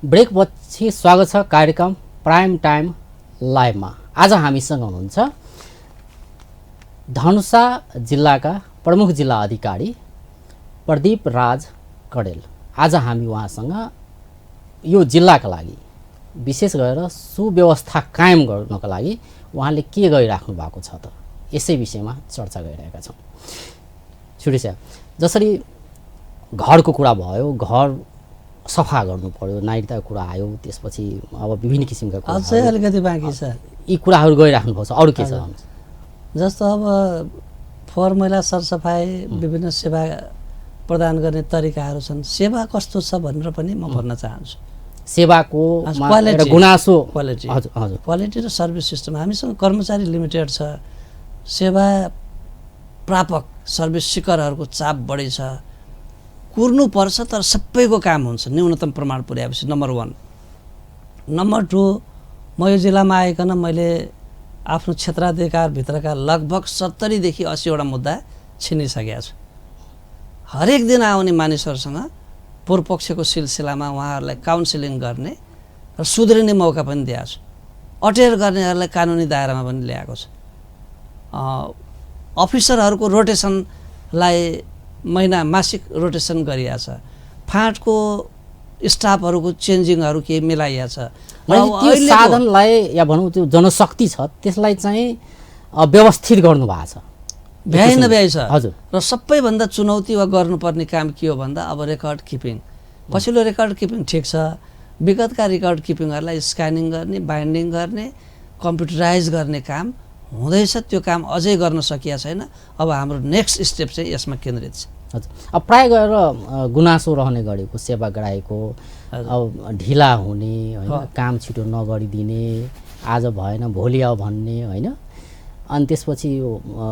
ब्रेकपछि स्वागत छ कार्यक्रम प्राइम टाइम लाइभमा। आज हामीसँग हुनुहुन्छ धनुषा जिल्लाका प्रमुख जिल्ला अधिकारी प्रदीप राज कडेल। आज हामी उहाँसँग यो जिल्लाका लागि विशेष गरेर सुव्यवस्था कायम गर्नको लागि उहाँले के गरिराख्नु भएको छ त यसै विषयमा चर्चा गरिरहेका छौँ। छुटी साहब, जसरी घरको कुरा भयो, घर सफा गर्नु पर्यो, नागरिकताको कुरा आयो, त्यसपछि अब विभिन्न किसिमका कुरा अझै अलिकति बाँकी छ। यी कुराहरू गरिराख्नु भएको छ, अरू के छ? जस्तो अब फोहोर मैला सरसफाइ, विभिन्न सेवा प्रदान गर्ने तरिकाहरू छन्। सेवा कस्तो छ भनेर पनि म भन्न चाहन्छु। सेवाको गुनासो, क्वालिटी र सर्भिस सिस्टम। हामीसँग कर्मचारी लिमिटेड छ, सेवा प्रापक सर्भिस सिकरहरूको चाप बढी छ। कुर्नु पर्छ तर सबैको काम हुन्छ न्यूनतम प्रमाण पुर्याएपछि, नम्बर 1। नम्बर 2, म यो जिल्लामा आइकन मैले आफ्नो क्षेत्राधिकारभित्रका लगभग 70 देखि 80 वटा मुद्दा छिनिसकेका छु। हरेक दिन आउने मानिसहरूसँग पूर्वपक्षको सिलसिलामा उहाँहरूलाई काउन्सिलिङ गर्ने र सुध्रिने मौका पनि दिएको छु। अटेर गर्नेहरूलाई कानुनी दायरामा पनि ल्याएको छु। अफिसरहरूको रोटेसनलाई महिना मासिक रोटेसन गरिएको छ, फाँटको स्टाफहरूको चेन्जिङहरू केही मिलाइएको छ। त्यो साधनलाई या भनौँ त्यो जनशक्ति छ त्यसलाई चाहिँ व्यवस्थित गर्नु भएको छ, भ्याइ नभ्याइ छ। हजुर। र सबैभन्दा चुनौती वा गर्नुपर्ने काम के हो भन्दा अब रेकर्ड किपिङ, पछिल्लो रेकर्ड किपिङ ठिक छ, विगतका रेकर्ड किपिङहरूलाई स्क्यानिङ गर्ने, बाइन्डिङ गर्ने, कम्प्युटराइज गर्ने काम हुँदैछ। त्यो काम अझै गर्न सकिएको छैन। अब हाम्रो नेक्स्ट स्टेप चाहिँ यसमा केन्द्रित छ। हजुर। अब प्राय गरेर गुनासो रहने गरेको सेवाग्राहीको अब ढिला हुने होइन, काम छिटो नगरिदिने, आज भएन भोलि आऊ भन्ने होइन, अनि त्यसपछि यो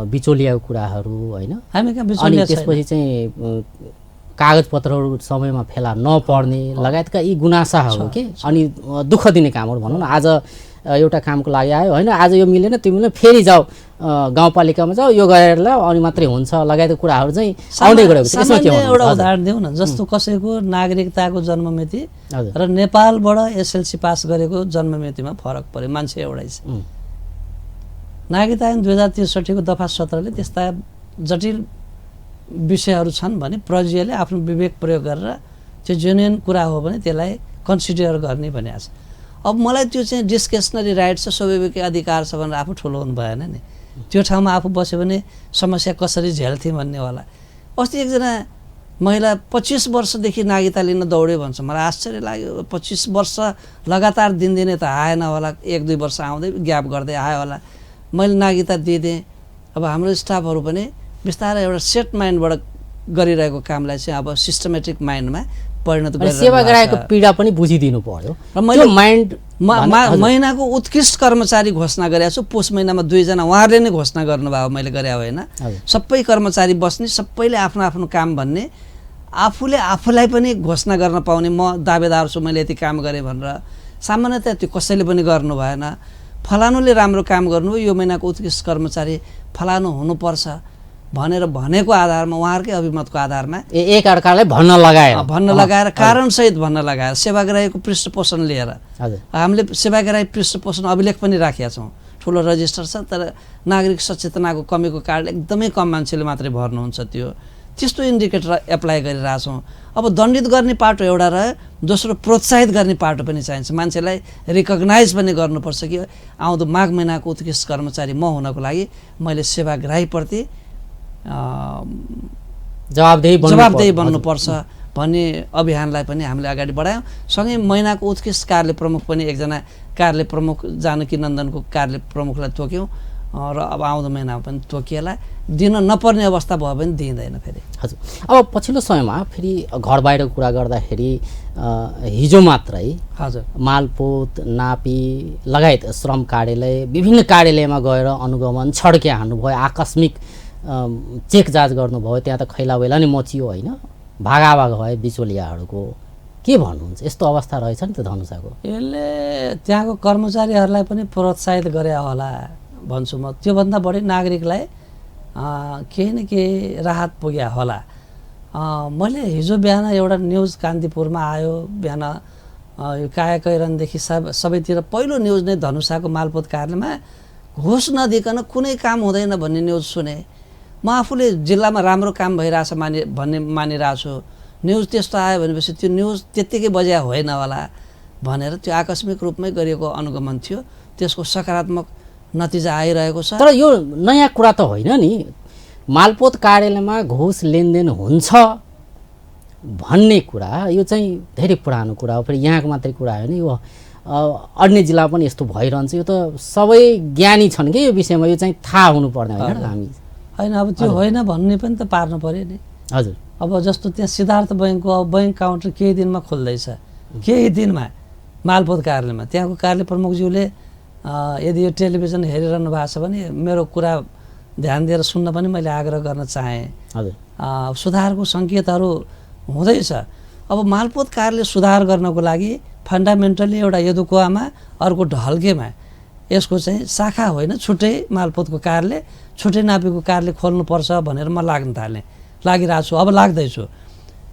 बिचौलियाको कुराहरू होइन, अनि त्यसपछि चाहिँ कागजपत्रहरू समयमा फेला नपर्ने लगायतका यी गुनासाहरू के अनि दुःख दिने कामहरू भनौँ न। आज एउटा कामको लागि आयो होइन, आज यो मिलेन त्यो मिलेन, फेरि जाऊ गाउँपालिकामा जाऊ यो गरेर ल अनि मात्रै हुन्छ लगायतको कुराहरू चाहिँ आउँदै गएको छ। यसमा के भन्नु? एउटा उदाहरण दिउँ न, जस्तो कसैको नागरिकताको जन्ममिति र नेपालबाट एसएलसी पास गरेको जन्ममितिमा फरक पर्यो, मान्छे एउटै छ। नागरिकता ऐन 2063 को दफा 17 ले त्यस्ता जटिल विषयहरू छन् भने प्रज्यले आफ्नो विवेक प्रयोग गरेर त्यो जेन्युन कुरा हो भने त्यसलाई कन्सिडर गर्ने भनेको छ। अब मलाई त्यो चाहिँ डिस्क्रिसनरी राइट छ, स्वाभाविक अधिकार छ भनेर आफू ठुलो हुनु भएन नि। त्यो ठाउँमा आफू बस्यो भने समस्या कसरी झेल्थे भन्ने होला। अस्ति एकजना महिला 25 वर्षदेखि नागरिकता लिन दौड्यो भन्छ, मलाई आश्चर्य लाग्यो। 25 वर्ष लगातार दिनदिनै त आएन होला, 1-2 वर्ष आउँदै ग्याप गर्दै आयो होला। मैले नागरिकता दिइदिएँ। अब हाम्रो स्टाफहरू पनि बिस्तारै एउटा सेट माइन्डबाट गरिरहेको कामलाई चाहिँ अब सिस्टमेटिक माइन्डमा परिणत गरेर सेवाग्राहीको पीडा पनि बुझिदिनु पर्यो। र मैले महिनाको उत्कृष्ट कर्मचारी घोषणा गरेको छु। पुष महिनामा 2 जना उहाँहरूले नै घोषणा गर्नुभयो, मैले गरे होइन। सबै कर्मचारी बस्ने, सबैले आफ्नो आफ्नो काम भन्ने, आफूले आफूलाई पनि घोषणा गर्न पाउने म दावेदार छु, मैले यति काम गरेँ भनेर। सामान्यतया त्यो कसैले पनि गर्नु भएन। फलानुले राम्रो काम गर्नु, यो महिनाको उत्कृष्ट कर्मचारी फलानु हुनुपर्छ भनेर भनेको आधारमा, उहाँहरूकै अभिमतको आधारमा एक अर्कालाई भन्न लगाएर कारणसहित भन्न लगाएर सेवाग्राहीको पृष्ठपोषण लिएर हामीले सेवाग्राही पृष्ठपोषण अभिलेख पनि राखेका छौँ। ठुलो रजिस्टर छ, तर नागरिक सचेतनाको कमीको कारणले एकदमै कम मान्छेले मात्रै भर्नुहुन्छ। त्यो त्यस्तो इन्डिकेटर एप्लाई गरिरहेछौँ। अब दण्डित गर्ने पाटो एउटा रह्यो, दोस्रो प्रोत्साहित गर्ने पाटो पनि चाहिन्छ। मान्छेलाई रिकगनाइज पनि गर्नुपर्छ कि आउँदो माघ महिनाको उत्कृष्ट कर्मचारी म हुनको लागि मैले सेवाग्राहीप्रति जवाबदेही बन्नुपर्छ भन्ने अभियानलाई पनि हामीले अगाडि बढायौँ। सँगै महिनाको उत्कृष्ट कार्य प्रमुख पनि एकजना कार्य प्रमुख जानकी नन्दनको कार्य प्रमुखलाई तोक्यौँ र अब आउँदो महिनामा पनि तोकिएला। दिन नपर्ने अवस्था भयो भने दिँदैन फेरि। हजुर। अब पछिल्लो समयमा फेरि घर बाहिरको कुरा गर्दाखेरि हिजो मात्रै हजुर मालपोत, नापी लगायत श्रम कार्यालय विभिन्न कार्यालयमा गएर अनुगमन, छड्के हान्नुभयो, आकस्मिक चेक जाँच गर्नुभयो, त्यहाँ त खैलाबैला नै मचियो होइन, भागाभाग भयो बिचौलियाहरूको। के भन्नुहुन्छ? यस्तो अवस्था रहेछ नि त धनुषाको। यसले त्यहाँको कर्मचारीहरूलाई पनि प्रोत्साहित गरे होला भन्छु म। त्योभन्दा बढी नागरिकलाई केही न केही राहत पुग्या होला। मैले हिजो बिहान एउटा न्युज कान्तिपुरमा आयो, बिहान यो कायाकैरनदेखि सबैतिर पहिलो न्युज नै धनुषाको मालपोत कार्यालयमा घुस नदिकन कुनै काम हुँदैन भन्ने न्युज सुने। म आफूले जिल्लामा राम्रो काम भइरहेछ भन्ने मानिरहेको छु। न्युज त्यस्तो आयो भनेपछि त्यो न्युज त्यत्तिकै बज्या होइन होला भनेर त्यो आकस्मिक रूपमै गरिएको अनुगमन थियो। त्यसको सकारात्मक नतिजा आइरहेको छ। तर यो नयाँ कुरा त होइन नि, मालपोत कार्यालयमा घुस लेनदेन हुन्छ भन्ने कुरा यो चाहिँ धेरै पुरानो कुरा हो। फेरि यहाँको मात्रै कुरा होइन, यो अन्य जिल्ला पनि यस्तो भइरहन्छ। यो त सबै ज्ञानी छन् कि यो विषयमा, यो चाहिँ थाहा हुनुपर्ने होइन हामी होइन। अब त्यो होइन भन्ने पनि त पार्नु पऱ्यो नि। हजुर। अब जस्तो त्यहाँ सिद्धार्थ बैङ्कको अब बैङ्क काउन्टर केही दिनमा खोल्दैछ, केही दिनमा मालपोत कार्यालयमा। त्यहाँको कार्यालय प्रमुखज्यूले यदि यो टेलिभिजन हेरिरहनु भएको छ भने मेरो कुरा ध्यान दिएर सुन्न पनि मैले आग्रह गर्न चाहेँ। हजुर। सुधारको सङ्केतहरू हुँदैछ। अब मालपोत कार्यालय सुधार गर्नको लागि फन्डामेन्टली एउटा यदुकुवामा अर्को ढल्केमा यसको चाहिँ शाखा होइन, छुट्टै मालपोतको कार्यालय, छुट्टै नापीको कार्यालय खोल्नुपर्छ भनेर म लागिरहेको छु। अब लाग्दैछु।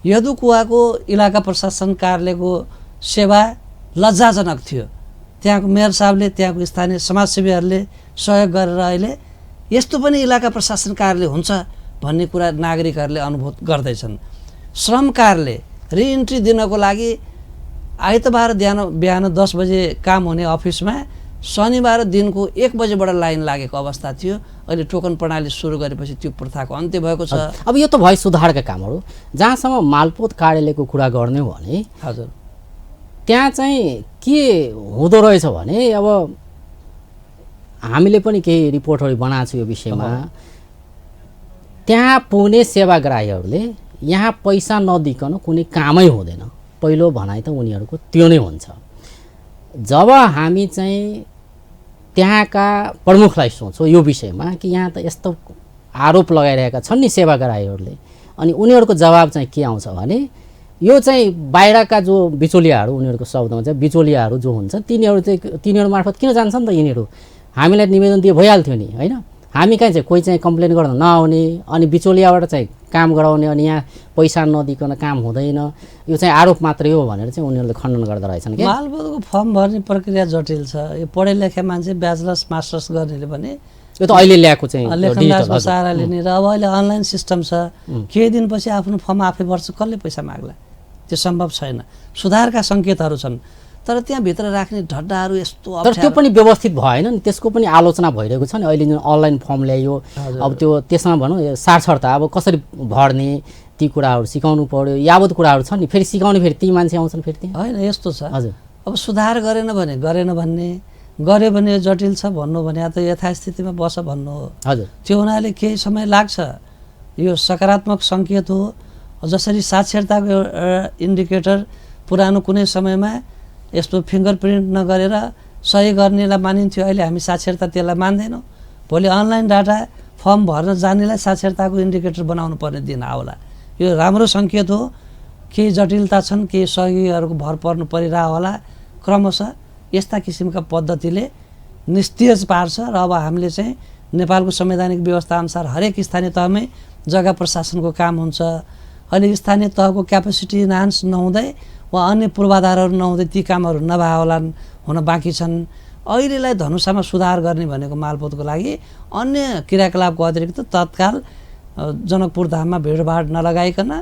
यदुकुवाको इलाका प्रशासन कार्यालयको सेवा लज्जाजनक थियो। त्यहाँको मेयर साहबले, त्यहाँको स्थानीय समाजसेवीहरूले सहयोग गरेर अहिले यस्तो पनि इलाका प्रशासन कार्यालय हुन्छ भन्ने कुरा नागरिकहरूले अनुभूत गर्दैछन्। श्रम कार्यालय रिइन्ट्री दिनको लागि आइतबार बिहान 10 बजे काम हुने अफिसमा शनिबार दिनको 1 बजेबाट लाइन लागेको अवस्था थियो। अहिले टोकन प्रणाली सुरु गरेपछि त्यो प्रथाको अन्त्य भएको छ। अब यो त भयो सुधारका कामहरू। जहाँसम्म मालपोत कार्यालयको कुरा गर्ने हो भने हजुर त्यहाँ चाहिँ के हुँदो रहेछ भने अब हामीले पनि केही रिपोर्टहरू बनाएको छु यो विषयमा। त्यहाँ पुग्ने सेवाग्राहीहरूले यहाँ पैसा नदिकन कुनै कामै हुँदैन, पहिलो भनाइ त उनीहरूको त्यो नै हुन्छ। जब हामी चाहिँ त्यहाँका प्रमुखलाई सोच्छौँ यो विषयमा कि यहाँ त यस्तो आरोप लगाइरहेका छन् नि सेवाग्राहीहरूले, अनि उनीहरूको जवाब चाहिँ के आउँछ भने यो चाहिँ बाहिरका जो बिचौलियाहरू, उनीहरूको शब्दमा चाहिँ बिचौलियाहरू जो हुन्छ तिनीहरू मार्फत किन जान्छ नि त यिनीहरू, हामीलाई निवेदन दिए भइहाल्थ्यो नि होइन। हामी कहाँ चाहिँ कोही चाहिँ कम्प्लेन गर्न नआउने अनि बिचौलियाबाट चाहिँ काम गराउने अनि यहाँ पैसा नदिकन काम हुँदैन, यो चाहिँ आरोप मात्रै हो भनेर चाहिँ उनीहरूले खण्डन गर्दो रहेछन्। क्या मालपोतको फर्म भर्ने प्रक्रिया जटिल छ। यो पढे लेखे मान्छे ब्याचलर्स मास्टर्स गर्नेले भने यो त अहिले ल्याएको चाहिँ लेखनदासको सहारा लिने र अब अहिले अनलाइन सिस्टम छ। केही दिनपछि आफ्नो फर्म आफै भर्छ, कसले पैसा माग्ला, त्यो सम्भव छैन। सुधारका सङ्केतहरू छन् तर त्यहाँ भित्र राख्ने ढड्डाहरू यस्तो तर त्यो पनि व्यवस्थित भएन नि, त्यसको पनि आलोचना भइरहेको छ नि। अहिले जुन अनलाइन फर्म ल्यायो अब त्यो त्यसमा भनौँ साक्षरता अब कसरी भर्ने ती कुराहरू सिकाउनु पर्यो, यावत कुराहरू छन् नि। फेरि सिकाउने फेरि ती मान्छे आउँछन् फेरि त्यहाँ होइन, यस्तो छ। हजुर अब सुधार गरेन भने गरेन भन्ने, गर्यो भने जटिल छ भन्नु भने या त यथास्थितिमा बस भन्नु हो। हजुर त्यो हुनाले केही समय लाग्छ। यो सकारात्मक सङ्केत हो। जसरी साक्षरताको एउटा इन्डिकेटर पुरानो कुनै समयमा यस्तो फिङ्गरप्रिन्ट नगरेर सही गर्नेलाई मानिन्थ्यो, अहिले हामी साक्षरता त्यसलाई मान्दैनौँ। भोलि अनलाइन डाटा फर्म भर्न जानेलाई साक्षरताको इन्डिकेटर बनाउनु पर्ने दिन आउला। यो राम्रो सङ्केत हो। केही जटिलता छन्, केही सहयोगीहरूको भर पर्नु परिरह होला। क्रमशः यस्ता किसिमका पद्धतिले निस्तेज पार्छ र अब हामीले चाहिँ नेपालको संवैधानिक व्यवस्था अनुसार हरेक स्थानीय तहमै जग्गा प्रशासनको काम हुन्छ। अहिले स्थानीय तहको क्यापेसिटी इन्हान्स नहुँदै वा अन्य पूर्वाधारहरू नहुँदै ती कामहरू नभए होला, हुन बाँकी छन्। अहिलेलाई धनुषामा सुधार गर्ने भनेको मालपोतको लागि अन्य क्रियाकलापको अतिरिक्त तत्काल जनकपुर धाममा भिडभाड नलगाइकन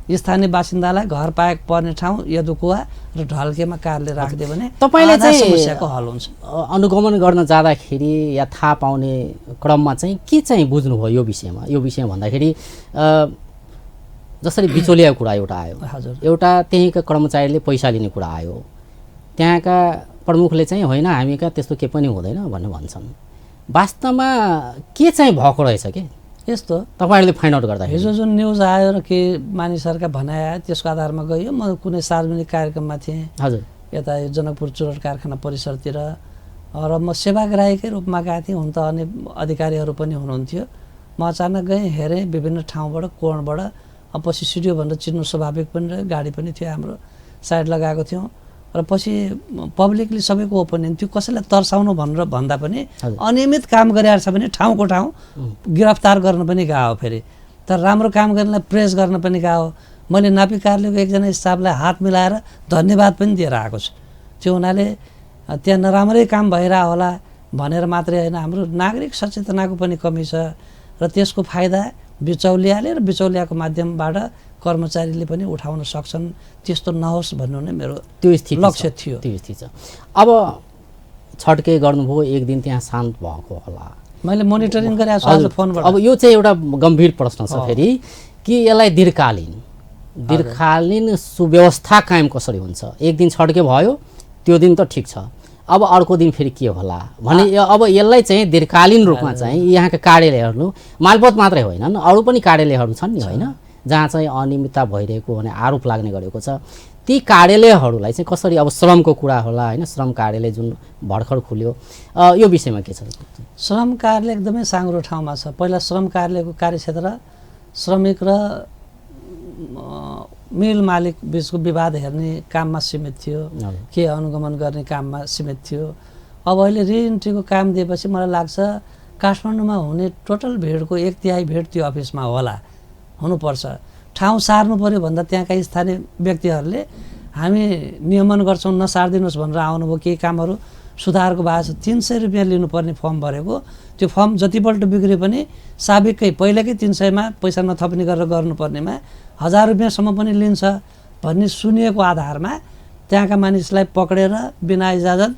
स्थानीय बासिन्दालाई घर पर्ने ठाउँ यदुकुवा र ढल्केमा कार्यालय राखिदियो भने तपाईँले चाहिँ समस्याको हल हुन्छ। अनुगमन गर्न जाँदाखेरि या थाहा पाउने क्रममा चाहिँ के चाहिँ बुझ्नुभयो यो विषयमा? यो विषय भन्दाखेरि जसरी बिचौलियाको कुरा एउटा आयो, हजुर, एउटा त्यहीँका कर्मचारीले पैसा लिने कुरा आयो, त्यहाँका प्रमुखले चाहिँ होइन हामी कहाँ त्यस्तो के पनि हुँदैन भन्ने भन्छन्। वास्तवमा के चाहिँ भएको रहेछ कि यस्तो तपाईँहरूले फाइन्ड आउट गर्दा हिजो जुन न्युज आयो र के मानिसहरूका भनाइ आयो त्यसको आधारमा गयो। म कुनै सार्वजनिक कार्यक्रममा थिएँ, हजुर, यता यो जनकपुर चुरोट कारखाना परिसरतिर, र म सेवाग्राहीकै रूपमा गएको थिएँ। हुन त अन्य अधिकारीहरू पनि हुनुहुन्थ्यो। म अचानक गएँ, हेरेँ विभिन्न ठाउँबाट, कोणबाट। पछि सिडिओ भनेर चिन्नु स्वाभाविक पनि रह्यो, गाडी पनि थियो, हाम्रो साइड लगाएको थियौँ। र पछि पब्लिकली सबैको ओपिनियन थियो, कसैलाई तर्साउनु भनेर भन्दा पनि अनियमित काम गरिरहेको छ भने ठाउँको ठाउँ गिरफ्तार गर्न पनि गएको, फेरि तर राम्रो काम गर्नेलाई प्रेस गर्न पनि गएको। मैले नापी कार्यालयको एकजना स्टाफलाई हात मिलाएर धन्यवाद पनि दिएर आएको छु। त्यो हुनाले त्यहाँ नराम्रै काम भइरह होला भनेर मात्रै होइन, हाम्रो नागरिक सचेतनाको पनि कमी छ र त्यसको फाइदा बिचौलियाले र बिचौलियाको माध्यमबाट कर्मचारीले पनि उठाउन सक्छन्। त्यस्तो नहोस् भन्नु नै मेरो त्यो स्थिति लक्ष्य थियो। त्यो स्थिति छ। अब छड्के गर्नुभयो, एक दिन त्यहाँ शान्त भएको होला, मैले मोनिटरिङ गरेको छु आज फोनबाट। अब यो चाहिँ एउटा गम्भीर प्रश्न छ फेरि कि यसलाई दीर्घकालीन सुव्यवस्था कायम कसरी हुन्छ? एक दिन छड्के भयो, त्यो दिन त ठिक छ, अब अर्को दिन फेरि के होला भने अब यसलाई चाहिँ दीर्घकालीन रूपमा चाहिँ यहाँका कार्यालयहरू मालपोत मात्रै होइनन्, अरू पनि कार्यालयहरू छन् नि होइन, जहाँ चाहिँ अनियमितता भइरहेको भने आरोप लाग्ने गरेको छ। ती कार्यालयहरूलाई चाहिँ कसरी, अब श्रमको कुरा होला होइन, श्रम कार्यालय जुन भर्खर खुल्यो, यो विषयमा के छ? श्रम कार्यालय एकदमै साँग्रो ठाउँमा छ। पहिला श्रम कार्यालयको कार्यक्षेत्र श्रमिक र मिल मालिक बिचको विवाद हेर्ने काममा सीमित थियो, के अनुगमन गर्ने काममा सीमित थियो। अब अहिले रिइन्ट्रीको काम दिएपछि मलाई लाग्छ काठमाडौँमा हुने टोटल भिडको 1/3 भिड त्यो अफिसमा होला, हुनुपर्छ। ठाउँ सार्नु पर्यो भन्दा त्यहाँका स्थानीय व्यक्तिहरूले हामी नियमन गर्छौँ नसारिदिनुहोस् भनेर आउनुभयो। केही कामहरू सुधारको भएको छ 300 रुपियाँ लिनुपर्ने फर्म भरेको त्यो फर्म जतिपल्ट बिग्रियो पनि साबिकै पहिलाकै 300मा पैसा नथप्ने गरेर गर्नुपर्नेमा 1000 रुपियाँसम्म पनि लिन्छ भन्ने सुनिएको आधारमा त्यहाँका मानिसलाई पक्रेर बिना इजाजत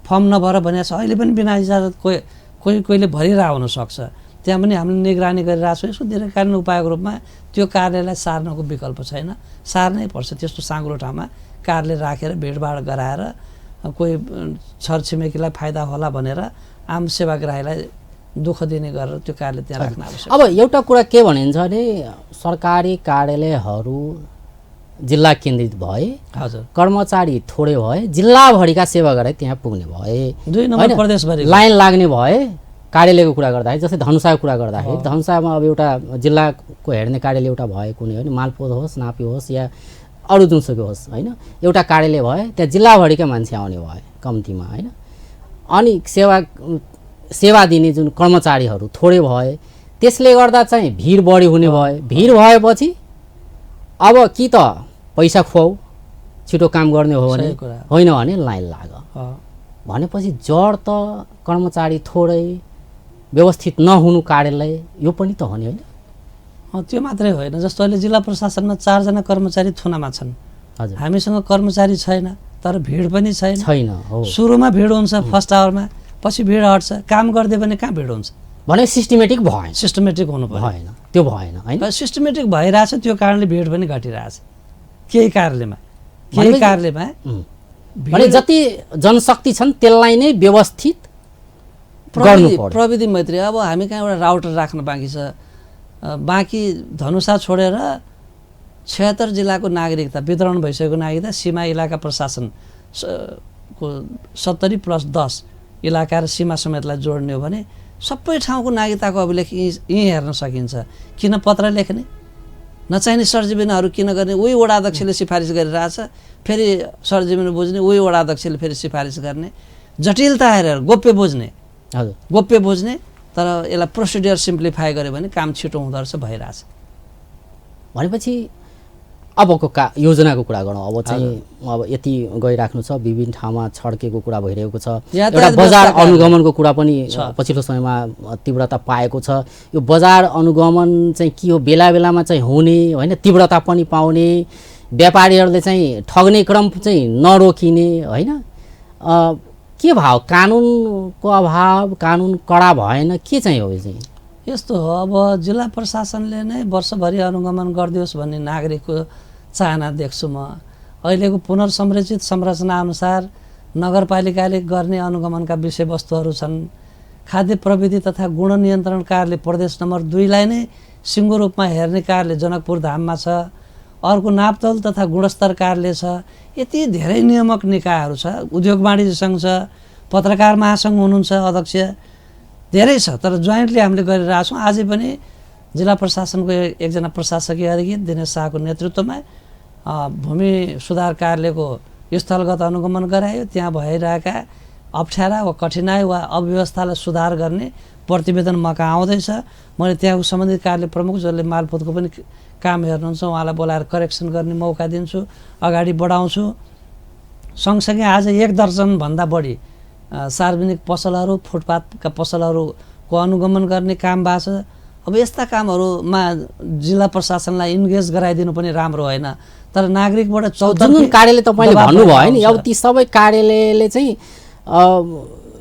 फर्म नभर भनेको छ। अहिले पनि बिना इजाजत कोहीले भरिरहेको हुनसक्छ। त्यहाँ पनि हामीले निगरानी गरिरहेको छौँ। यसको दीर्घकालीन उपायको रूपमा त्यो कार्यलाई सार्नको विकल्प छैन, सार्नै पर्छ। त्यस्तो साँग्रो ठाउँमा कार्यालय राखेर भिडभाड गराएर कोही छरछिमेकीलाई फाइदा होला भनेर आम सेवाग्राहीलाई दुःख दिने गरेर त्यो कार्यालय त्यहाँ राख्न आवश्यक। अब एउटा कुरा के भनिन्छ भने सरकारी कार्यालयहरू जिल्ला केन्द्रित भए, हजुर, कर्मचारी थोरै भए, जिल्लाभरिका सेवाग्राही त्यहाँ पुग्ने भए, 2 नम्बर प्रदेशभरि लाइन लाग्ने भए। कार्यालयको कुरा गर्दाखेरि जस्तै धनुषाको कुरा गर्दाखेरि धनुषामा अब एउटा जिल्लाको हेर्ने कार्यालय एउटा भयो कुनै होइन, मालपोत होस्, नापी होस् या अरू जुनसुकै होस् होइन, एउटा कार्यालय भए त्यहाँ जिल्लाभरिका मान्छे आउने भए कम्तीमा होइन। अनि सेवा दिने जुन कर्मचारीहरू थोरै भए, त्यसले गर्दा चाहिँ भिड बढी हुने भए। भिड भएपछि अब कि त पैसा खुवाऊ, छिटो काम गर्ने हो भने, होइन भने लाइन लाग भनेपछि जड त कर्मचारी थोरै, व्यवस्थित नहुनु कार्यालय, यो पनि त हो नि होइन। त्यो मात्रै होइन, जस्तो अहिले जिल्ला प्रशासनमा 4 जना कर्मचारी थुनामा छन्। हजुर, हामीसँग कर्मचारी छैन तर भिड पनि छैन। हो, सुरुमा भिड हुन्छ फर्स्ट आवरमा, पछि भिड हट्छ। काम गर्दै भने कहाँ भिड हुन्छ भने सिस्टमेटिक भएन, सिस्टमेटिक हुनु भएन, त्यो भएन होइन। सिस्टमेटिक भइरहेछ, त्यो कारणले भिड पनि घटिरहेछ केही कार्यालयमा, केही कार्यालयमा। भने जति जनशक्ति छन् त्यसलाई नै व्यवस्थित गर्नु पर्यो। प्रविधि मैत्री अब हामी कहाँ एउटा राउटर राख्न बाँकी छ। बाँकी धनुषा छोडेर 76 जिल्लाको नागरिकता वितरण भइसकेको नागरिकता सीमा इलाका प्रशासन को 70 + 10 इलाका र सीमा समेतलाई जोड्ने हो भने सबै ठाउँको नागरिकताको अभिलेख यहीँ हेर्न सकिन्छ। किन पत्र लेख्ने, नचाहिने सरजमिनहरू किन गर्ने, उही वडा अध्यक्षले सिफारिस गरिरहेछ, फेरि सरजमिन बुझ्ने, उही वडा अध्यक्षले फेरि सिफारिस गर्ने, जटिलता हेरेर गोप्य बुझ्ने, हजुर, गोप्य बुझ्ने। तर यसलाई प्रोसिडियर सिम्प्लिफाई गर्यो भने काम छिटो हुँदो रहेछ, भइरहेछ। भनेपछि अबको योजनाको कुरा गरौँ। अब चाहिँ अब यति गइराख्नु छ, विभिन्न ठाउँमा छड्केको कुरा भइरहेको छ, एउटा बजार अनुगमनको कुरा पनि पछिल्लो समयमा तीव्रता पाएको छ। यो बजार अनुगमन चाहिँ के हो, बेला बेलामा चाहिँ हुने होइन, तीव्रता पनि पाउने, व्यापारीहरूले चाहिँ ठग्ने क्रम चाहिँ नरोकिने होइन, के भाव, कानुनको अभाव, कानुन कडा भएन, के चाहिँ हो यो चाहिँ? यस्तो हो, अब जिल्ला प्रशासनले नै वर्षभरि अनुगमन गरिदियोस् भन्ने नागरिकको चाहना देख्छु म। अहिलेको पुनर्संरचित संरचना अनुसार नगरपालिकाले गर्ने अनुगमनका विषयवस्तुहरू छन्। खाद्य प्रविधि तथा गुण नियन्त्रण कार्यालय प्रदेश नम्बर 2 लाई नै सिङ्गो रूपमा हेर्ने कार्यालय जनकपुर धाममा छ। अर्को नापतोल तथा गुणस्तर कार्यालय छ। यति धेरै नियामक निकायहरू छ। उद्योग वाणिज्य सङ्घ छ, पत्रकार महासङ्घ हुनुहुन्छ अध्यक्ष, धेरै छ। तर जोइन्टली हामीले गरिरहेका छौँ। आजै पनि जिल्ला प्रशासनको एकजना प्रशासकीय अधिकृत दिनेश शाहको नेतृत्वमा भूमि सुधार कार्यालयको स्थलगत अनुगमन गरायो। त्यहाँ भइरहेका अप्ठ्यारा वा कठिनाइ वा अव्यवस्थालाई सुधार गर्ने प्रतिवेदन मका आउँदैछ। मैले त्यहाँको सम्बन्धित कार्यालय प्रमुख जसले मालपोतको पनि काम हेर्नुहुन्छ उहाँलाई बोलाएर करेक्सन गर्ने मौका दिन्छु, अगाडि बढाउँछु। सँगसँगै आज 1 दर्जनभन्दा बढी सार्वजनिक पसलहरू, फुटपाथका पसलहरूको अनुगमन गर्ने काम भएको छ। अब यस्ता कामहरूमा जिल्ला प्रशासनलाई इन्गेज गराइदिनु पनि राम्रो होइन। तर नागरिकबाट जुन कार्यालय तपाईँले भन्नुभयो नि, अब ती सबै कार्यालयले चाहिँ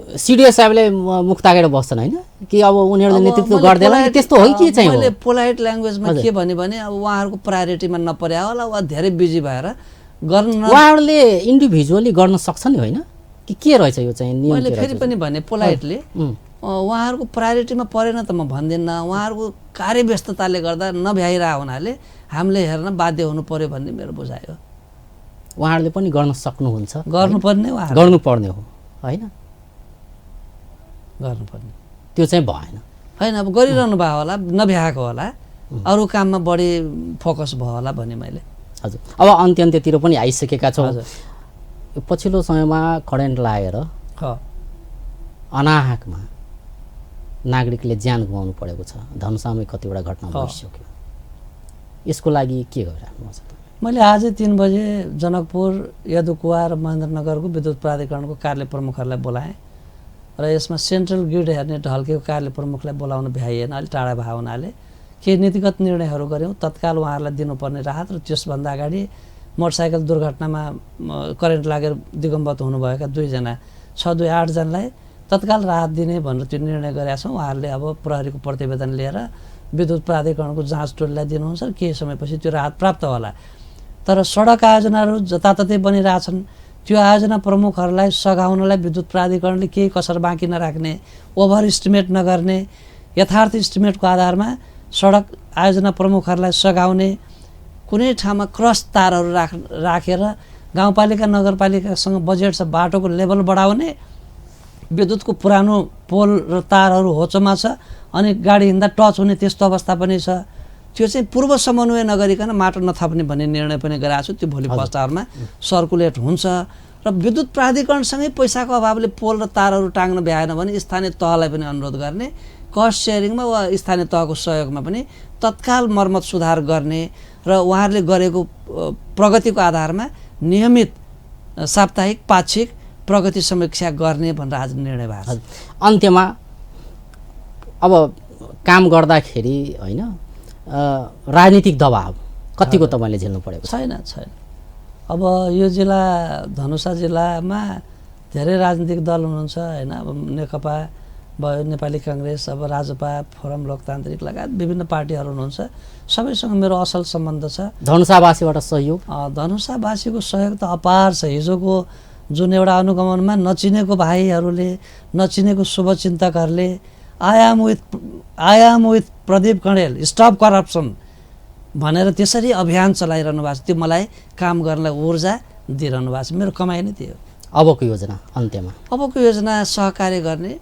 सिडिओ साहबले मुख ताकेर बस्छन् होइन कि अब उनीहरूले नेतृत्व गर्दैन, त्यस्तो हो कि चाहिँ? मैले पोलाइट ल्याङ्ग्वेजमा के भने अब उहाँहरूको प्रायोरिटीमा नपर्या होला, वा धेरै बिजी भएर गर्न, उहाँहरूले इन्डिभिजुअली गर्न सक्छन् नि होइन कि के रहेछ यो चाहिँ नियम? मैले फेरि पनि भने पोलाइटली उहाँहरूको प्रायोरिटीमा परेन त म भन्दिनँ। उहाँहरूको कार्यव्यस्तताले गर्दा नभ्याइरहेको हुनाले हामीले हेर्न बाध्य हुनु पर्यो भन्ने मेरो बुझाइ हो। उहाँहरूले पनि गर्न सक्नुहुन्छ, गर्नुपर्ने गर्नुपर्ने हो होइन, गर्नुपर्ने, त्यो चाहिँ भएन होइन। अब गरिरहनु भयो होला, नभ्याएको होला, अरू काममा बढी फोकस भयो होला भने मैले। हजुर, अब अन्त्यतिर पनि आइसकेका छौँ। पछिल्लो समयमा करेन्ट लागेर अनाहकमा नागरिकले ज्यान गुमाउनु परेको छ। धनुषामै कतिवटा घटना भइसक्यो। यसको लागि के गरिराख्नु छ? मैले आजै 3 बजे जनकपुर यदुकुवा र महेन्द्रनगरको विद्युत प्राधिकरणको कार्य प्रमुखहरूलाई बोलाएँ र यसमा सेन्ट्रल ग्रिड हेर्ने ढल्केको कार्य प्रमुखलाई बोलाउन भ्याइएन, अलिक टाढा भए हुनाले केही नीतिगत निर्णयहरू गऱ्यौँ। तत्काल उहाँहरूलाई दिनुपर्ने राहत र त्यसभन्दा अगाडि मोटरसाइकल दुर्घटनामा करेन्ट लागेर दिगम्बत हुनुभएका 2 जना 628 जनालाई तत्काल राहत दिने भनेर त्यो निर्णय गरेका छौँ। उहाँहरूले अब प्रहरीको प्रतिवेदन लिएर विद्युत प्राधिकरणको जाँच टोलीलाई दिनुहुन्छ र केही समयपछि त्यो राहत प्राप्त होला। तर सडक आयोजनाहरू जताततै बनिरहेछन्, त्यो आयोजना प्रमुखहरूलाई सघाउनलाई विद्युत प्राधिकरणले केही कसर बाँकी नराख्ने, ओभर इस्टिमेट नगर्ने, यथार्थ इस्टिमेटको आधारमा सडक आयोजना प्रमुखहरूलाई सघाउने, कुनै ठाउँमा क्रस तारहरू राखेर गाउँपालिका नगरपालिकासँग बजेट छ बाटोको लेभल बढाउने, विद्युतको पुरानो पोल र तारहरू होचोमा छ अनि गाडी हिँड्दा टच हुने त्यस्तो अवस्था पनि छ। त्यो चाहिँ पूर्व समन्वय नगरिकन माटो नथप्ने भन्ने निर्णय पनि गरेको छु। त्यो भोलि 5 आवरमा सर्कुलेट हुन्छ र विद्युत प्राधिकरणसँगै पैसाको अभावले पोल र तारहरू टाङ्न भ्याएन भने स्थानीय तहलाई पनि अनुरोध गर्ने, कस्ट सेयरिङमा वा स्थानीय तहको सहयोगमा पनि तत्काल मर्मत सुधार गर्ने र उहाँहरूले गरेको प्रगतिको आधारमा नियमित साप्ताहिक पाक्षिक प्रगति समीक्षा गर्ने भनेर आज निर्णय भएको छ। अन्त्यमा अब काम गर्दाखेरि होइन राजनीतिक दबाव कतिको तपाईँले झेल्नु परेको छैन? अब यो जिल्ला धनुषा जिल्लामा धेरै राजनीतिक दल हुनुहुन्छ होइन। अब नेकपा भयो, नेपाली काङ्ग्रेस, अब राजपा, फोरम लोकतान्त्रिक लगायत विभिन्न पार्टीहरू हुनुहुन्छ। सबैसँग मेरो असल सम्बन्ध छ। धनुषावासीबाट सहयोग? धनुषावासीको सहयोग त अपार छ। हिजोको जुन एउटा अनुगमनमा नचिनेको भाइहरूले, नचिनेको शुभचिन्तकहरूले आयाम with Pradeep Kandel stop corruption भनेर त्यसरी अभियान चलाइरहनु भएको छ। त्यो मलाई काम गर्नलाई ऊर्जा दिइरहनु भएको छ। मेरो कमाइ नै त्यो। अबको योजना अन्त्यमा? अबको योजना सहकार्य गर्ने,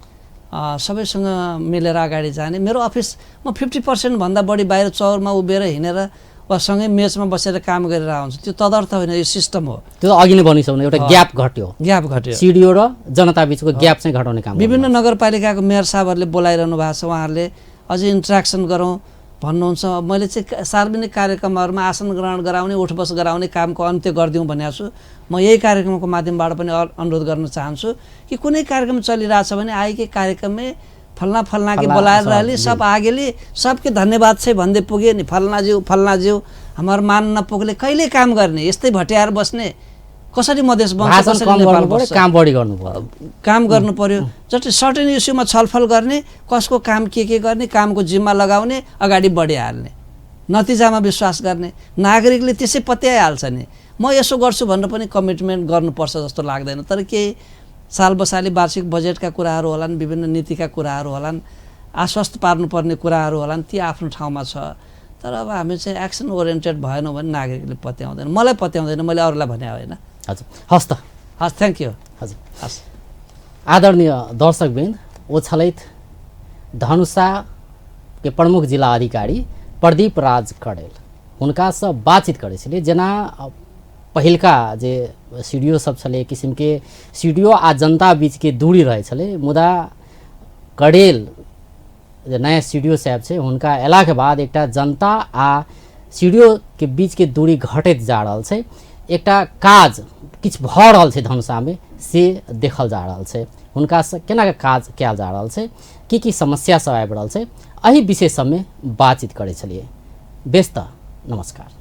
सबैसँग मिलेर अगाडि जाने। मेरो अफिस म 50% भन्दा बढी बाहिर चौरमा उभिएर हिँडेर वा सँगै मेचमा बसेर काम गरेर आउँछु। त्यो तदर्थ होइन, यो सिस्टम हो। त्यो अघि नै भनिसक्नु, एउटा ग्याप घट्यो। सिडिओ र जनता बिचको ग्याप चाहिँ घटाउने काम। विभिन्न नगरपालिकाको मेयर साहबहरूले बोलाइरहनु भएको छ। उहाँहरूले अझै इन्ट्र्याक्सन गरौँ भन्नुहुन्छ। मैले चाहिँ सार्वजनिक कार्यक्रमहरूमा आसन ग्रहण गराउने, उठबस गराउने कामको अन्त्य गरिदिउँ भनेको छु। म यही कार्यक्रमको माध्यमबाट पनि अनुरोध गर्न चाहन्छु कि कुनै कार्यक्रम चलिरहेछ भने आएकै कार्यक्रममै फल्ना के बोलाएर रहली सब आगेली सबके धन्यवाद छै भन्दै पुगे नि फल्ना ज्यू हाम्रो मान नपुगले कहिले काम गर्ने, यस्तै भट्याएर बस्ने, कसरी मधेस बन्छ, कसरी नेपाल बन्छ, काम बढी गर्नु पर्यो, काम गर्नु पर्यो। जस्तै सर्टेन इस्युमा छलफल गर्ने, कसको काम के गर्ने, कामको जिम्मा लगाउने, अगाडि बढिहाल्ने, नतिजामा विश्वास गर्ने। नागरिकले त्यसै पत्याइहाल्छ नि। म यसो गर्छु भनेर पनि कमिटमेन्ट गर्नुपर्छ जस्तो लाग्दैन। तर केही साल बसाली वार्षिक बजेटका कुराहरू होलान्, विभिन्न नीतिका कुराहरू होलान्, आश्वस्त पार्नुपर्ने कुराहरू होलान्, ती आफ्नो ठाउँमा छ। तर अब हामी चाहिँ एक्सन ओरिएन्टेड भएनौँ भने नागरिकले पत्याउँदैन। मलाई पत्याउँदैन, मैले अरूलाई भने होइन। हजुर, हस् त, हस्, थ्याङ्क यू। हजुर, हस्। आदरणीय दर्शकवृन्द, ओछलैत धनुषा के प्रमुख जिला अधिकारी प्रदीप राज कँडेल हुनका से बातचीत करै छलिए। जेना पहिलका जे सीडीओ सब छले, किसिम के सीडीओ आ जनता बीच के दूरी रहे छले, मुदा कँडेल जे नया सीडीओ साहब छे हुनका एला के बाद एकटा जनता आ सीडीओ के बीच के दूरी घटैत जा रहल छे। एकटा काज किछ भ रहल छे धनुषा में से देखल जा रहल छे। हुनका से केना के काज कयल जा रहल छे, की समस्या सब आबि रहल छे, एही विषय सब में बातचीत करै छलिए। बेस्त नमस्कार।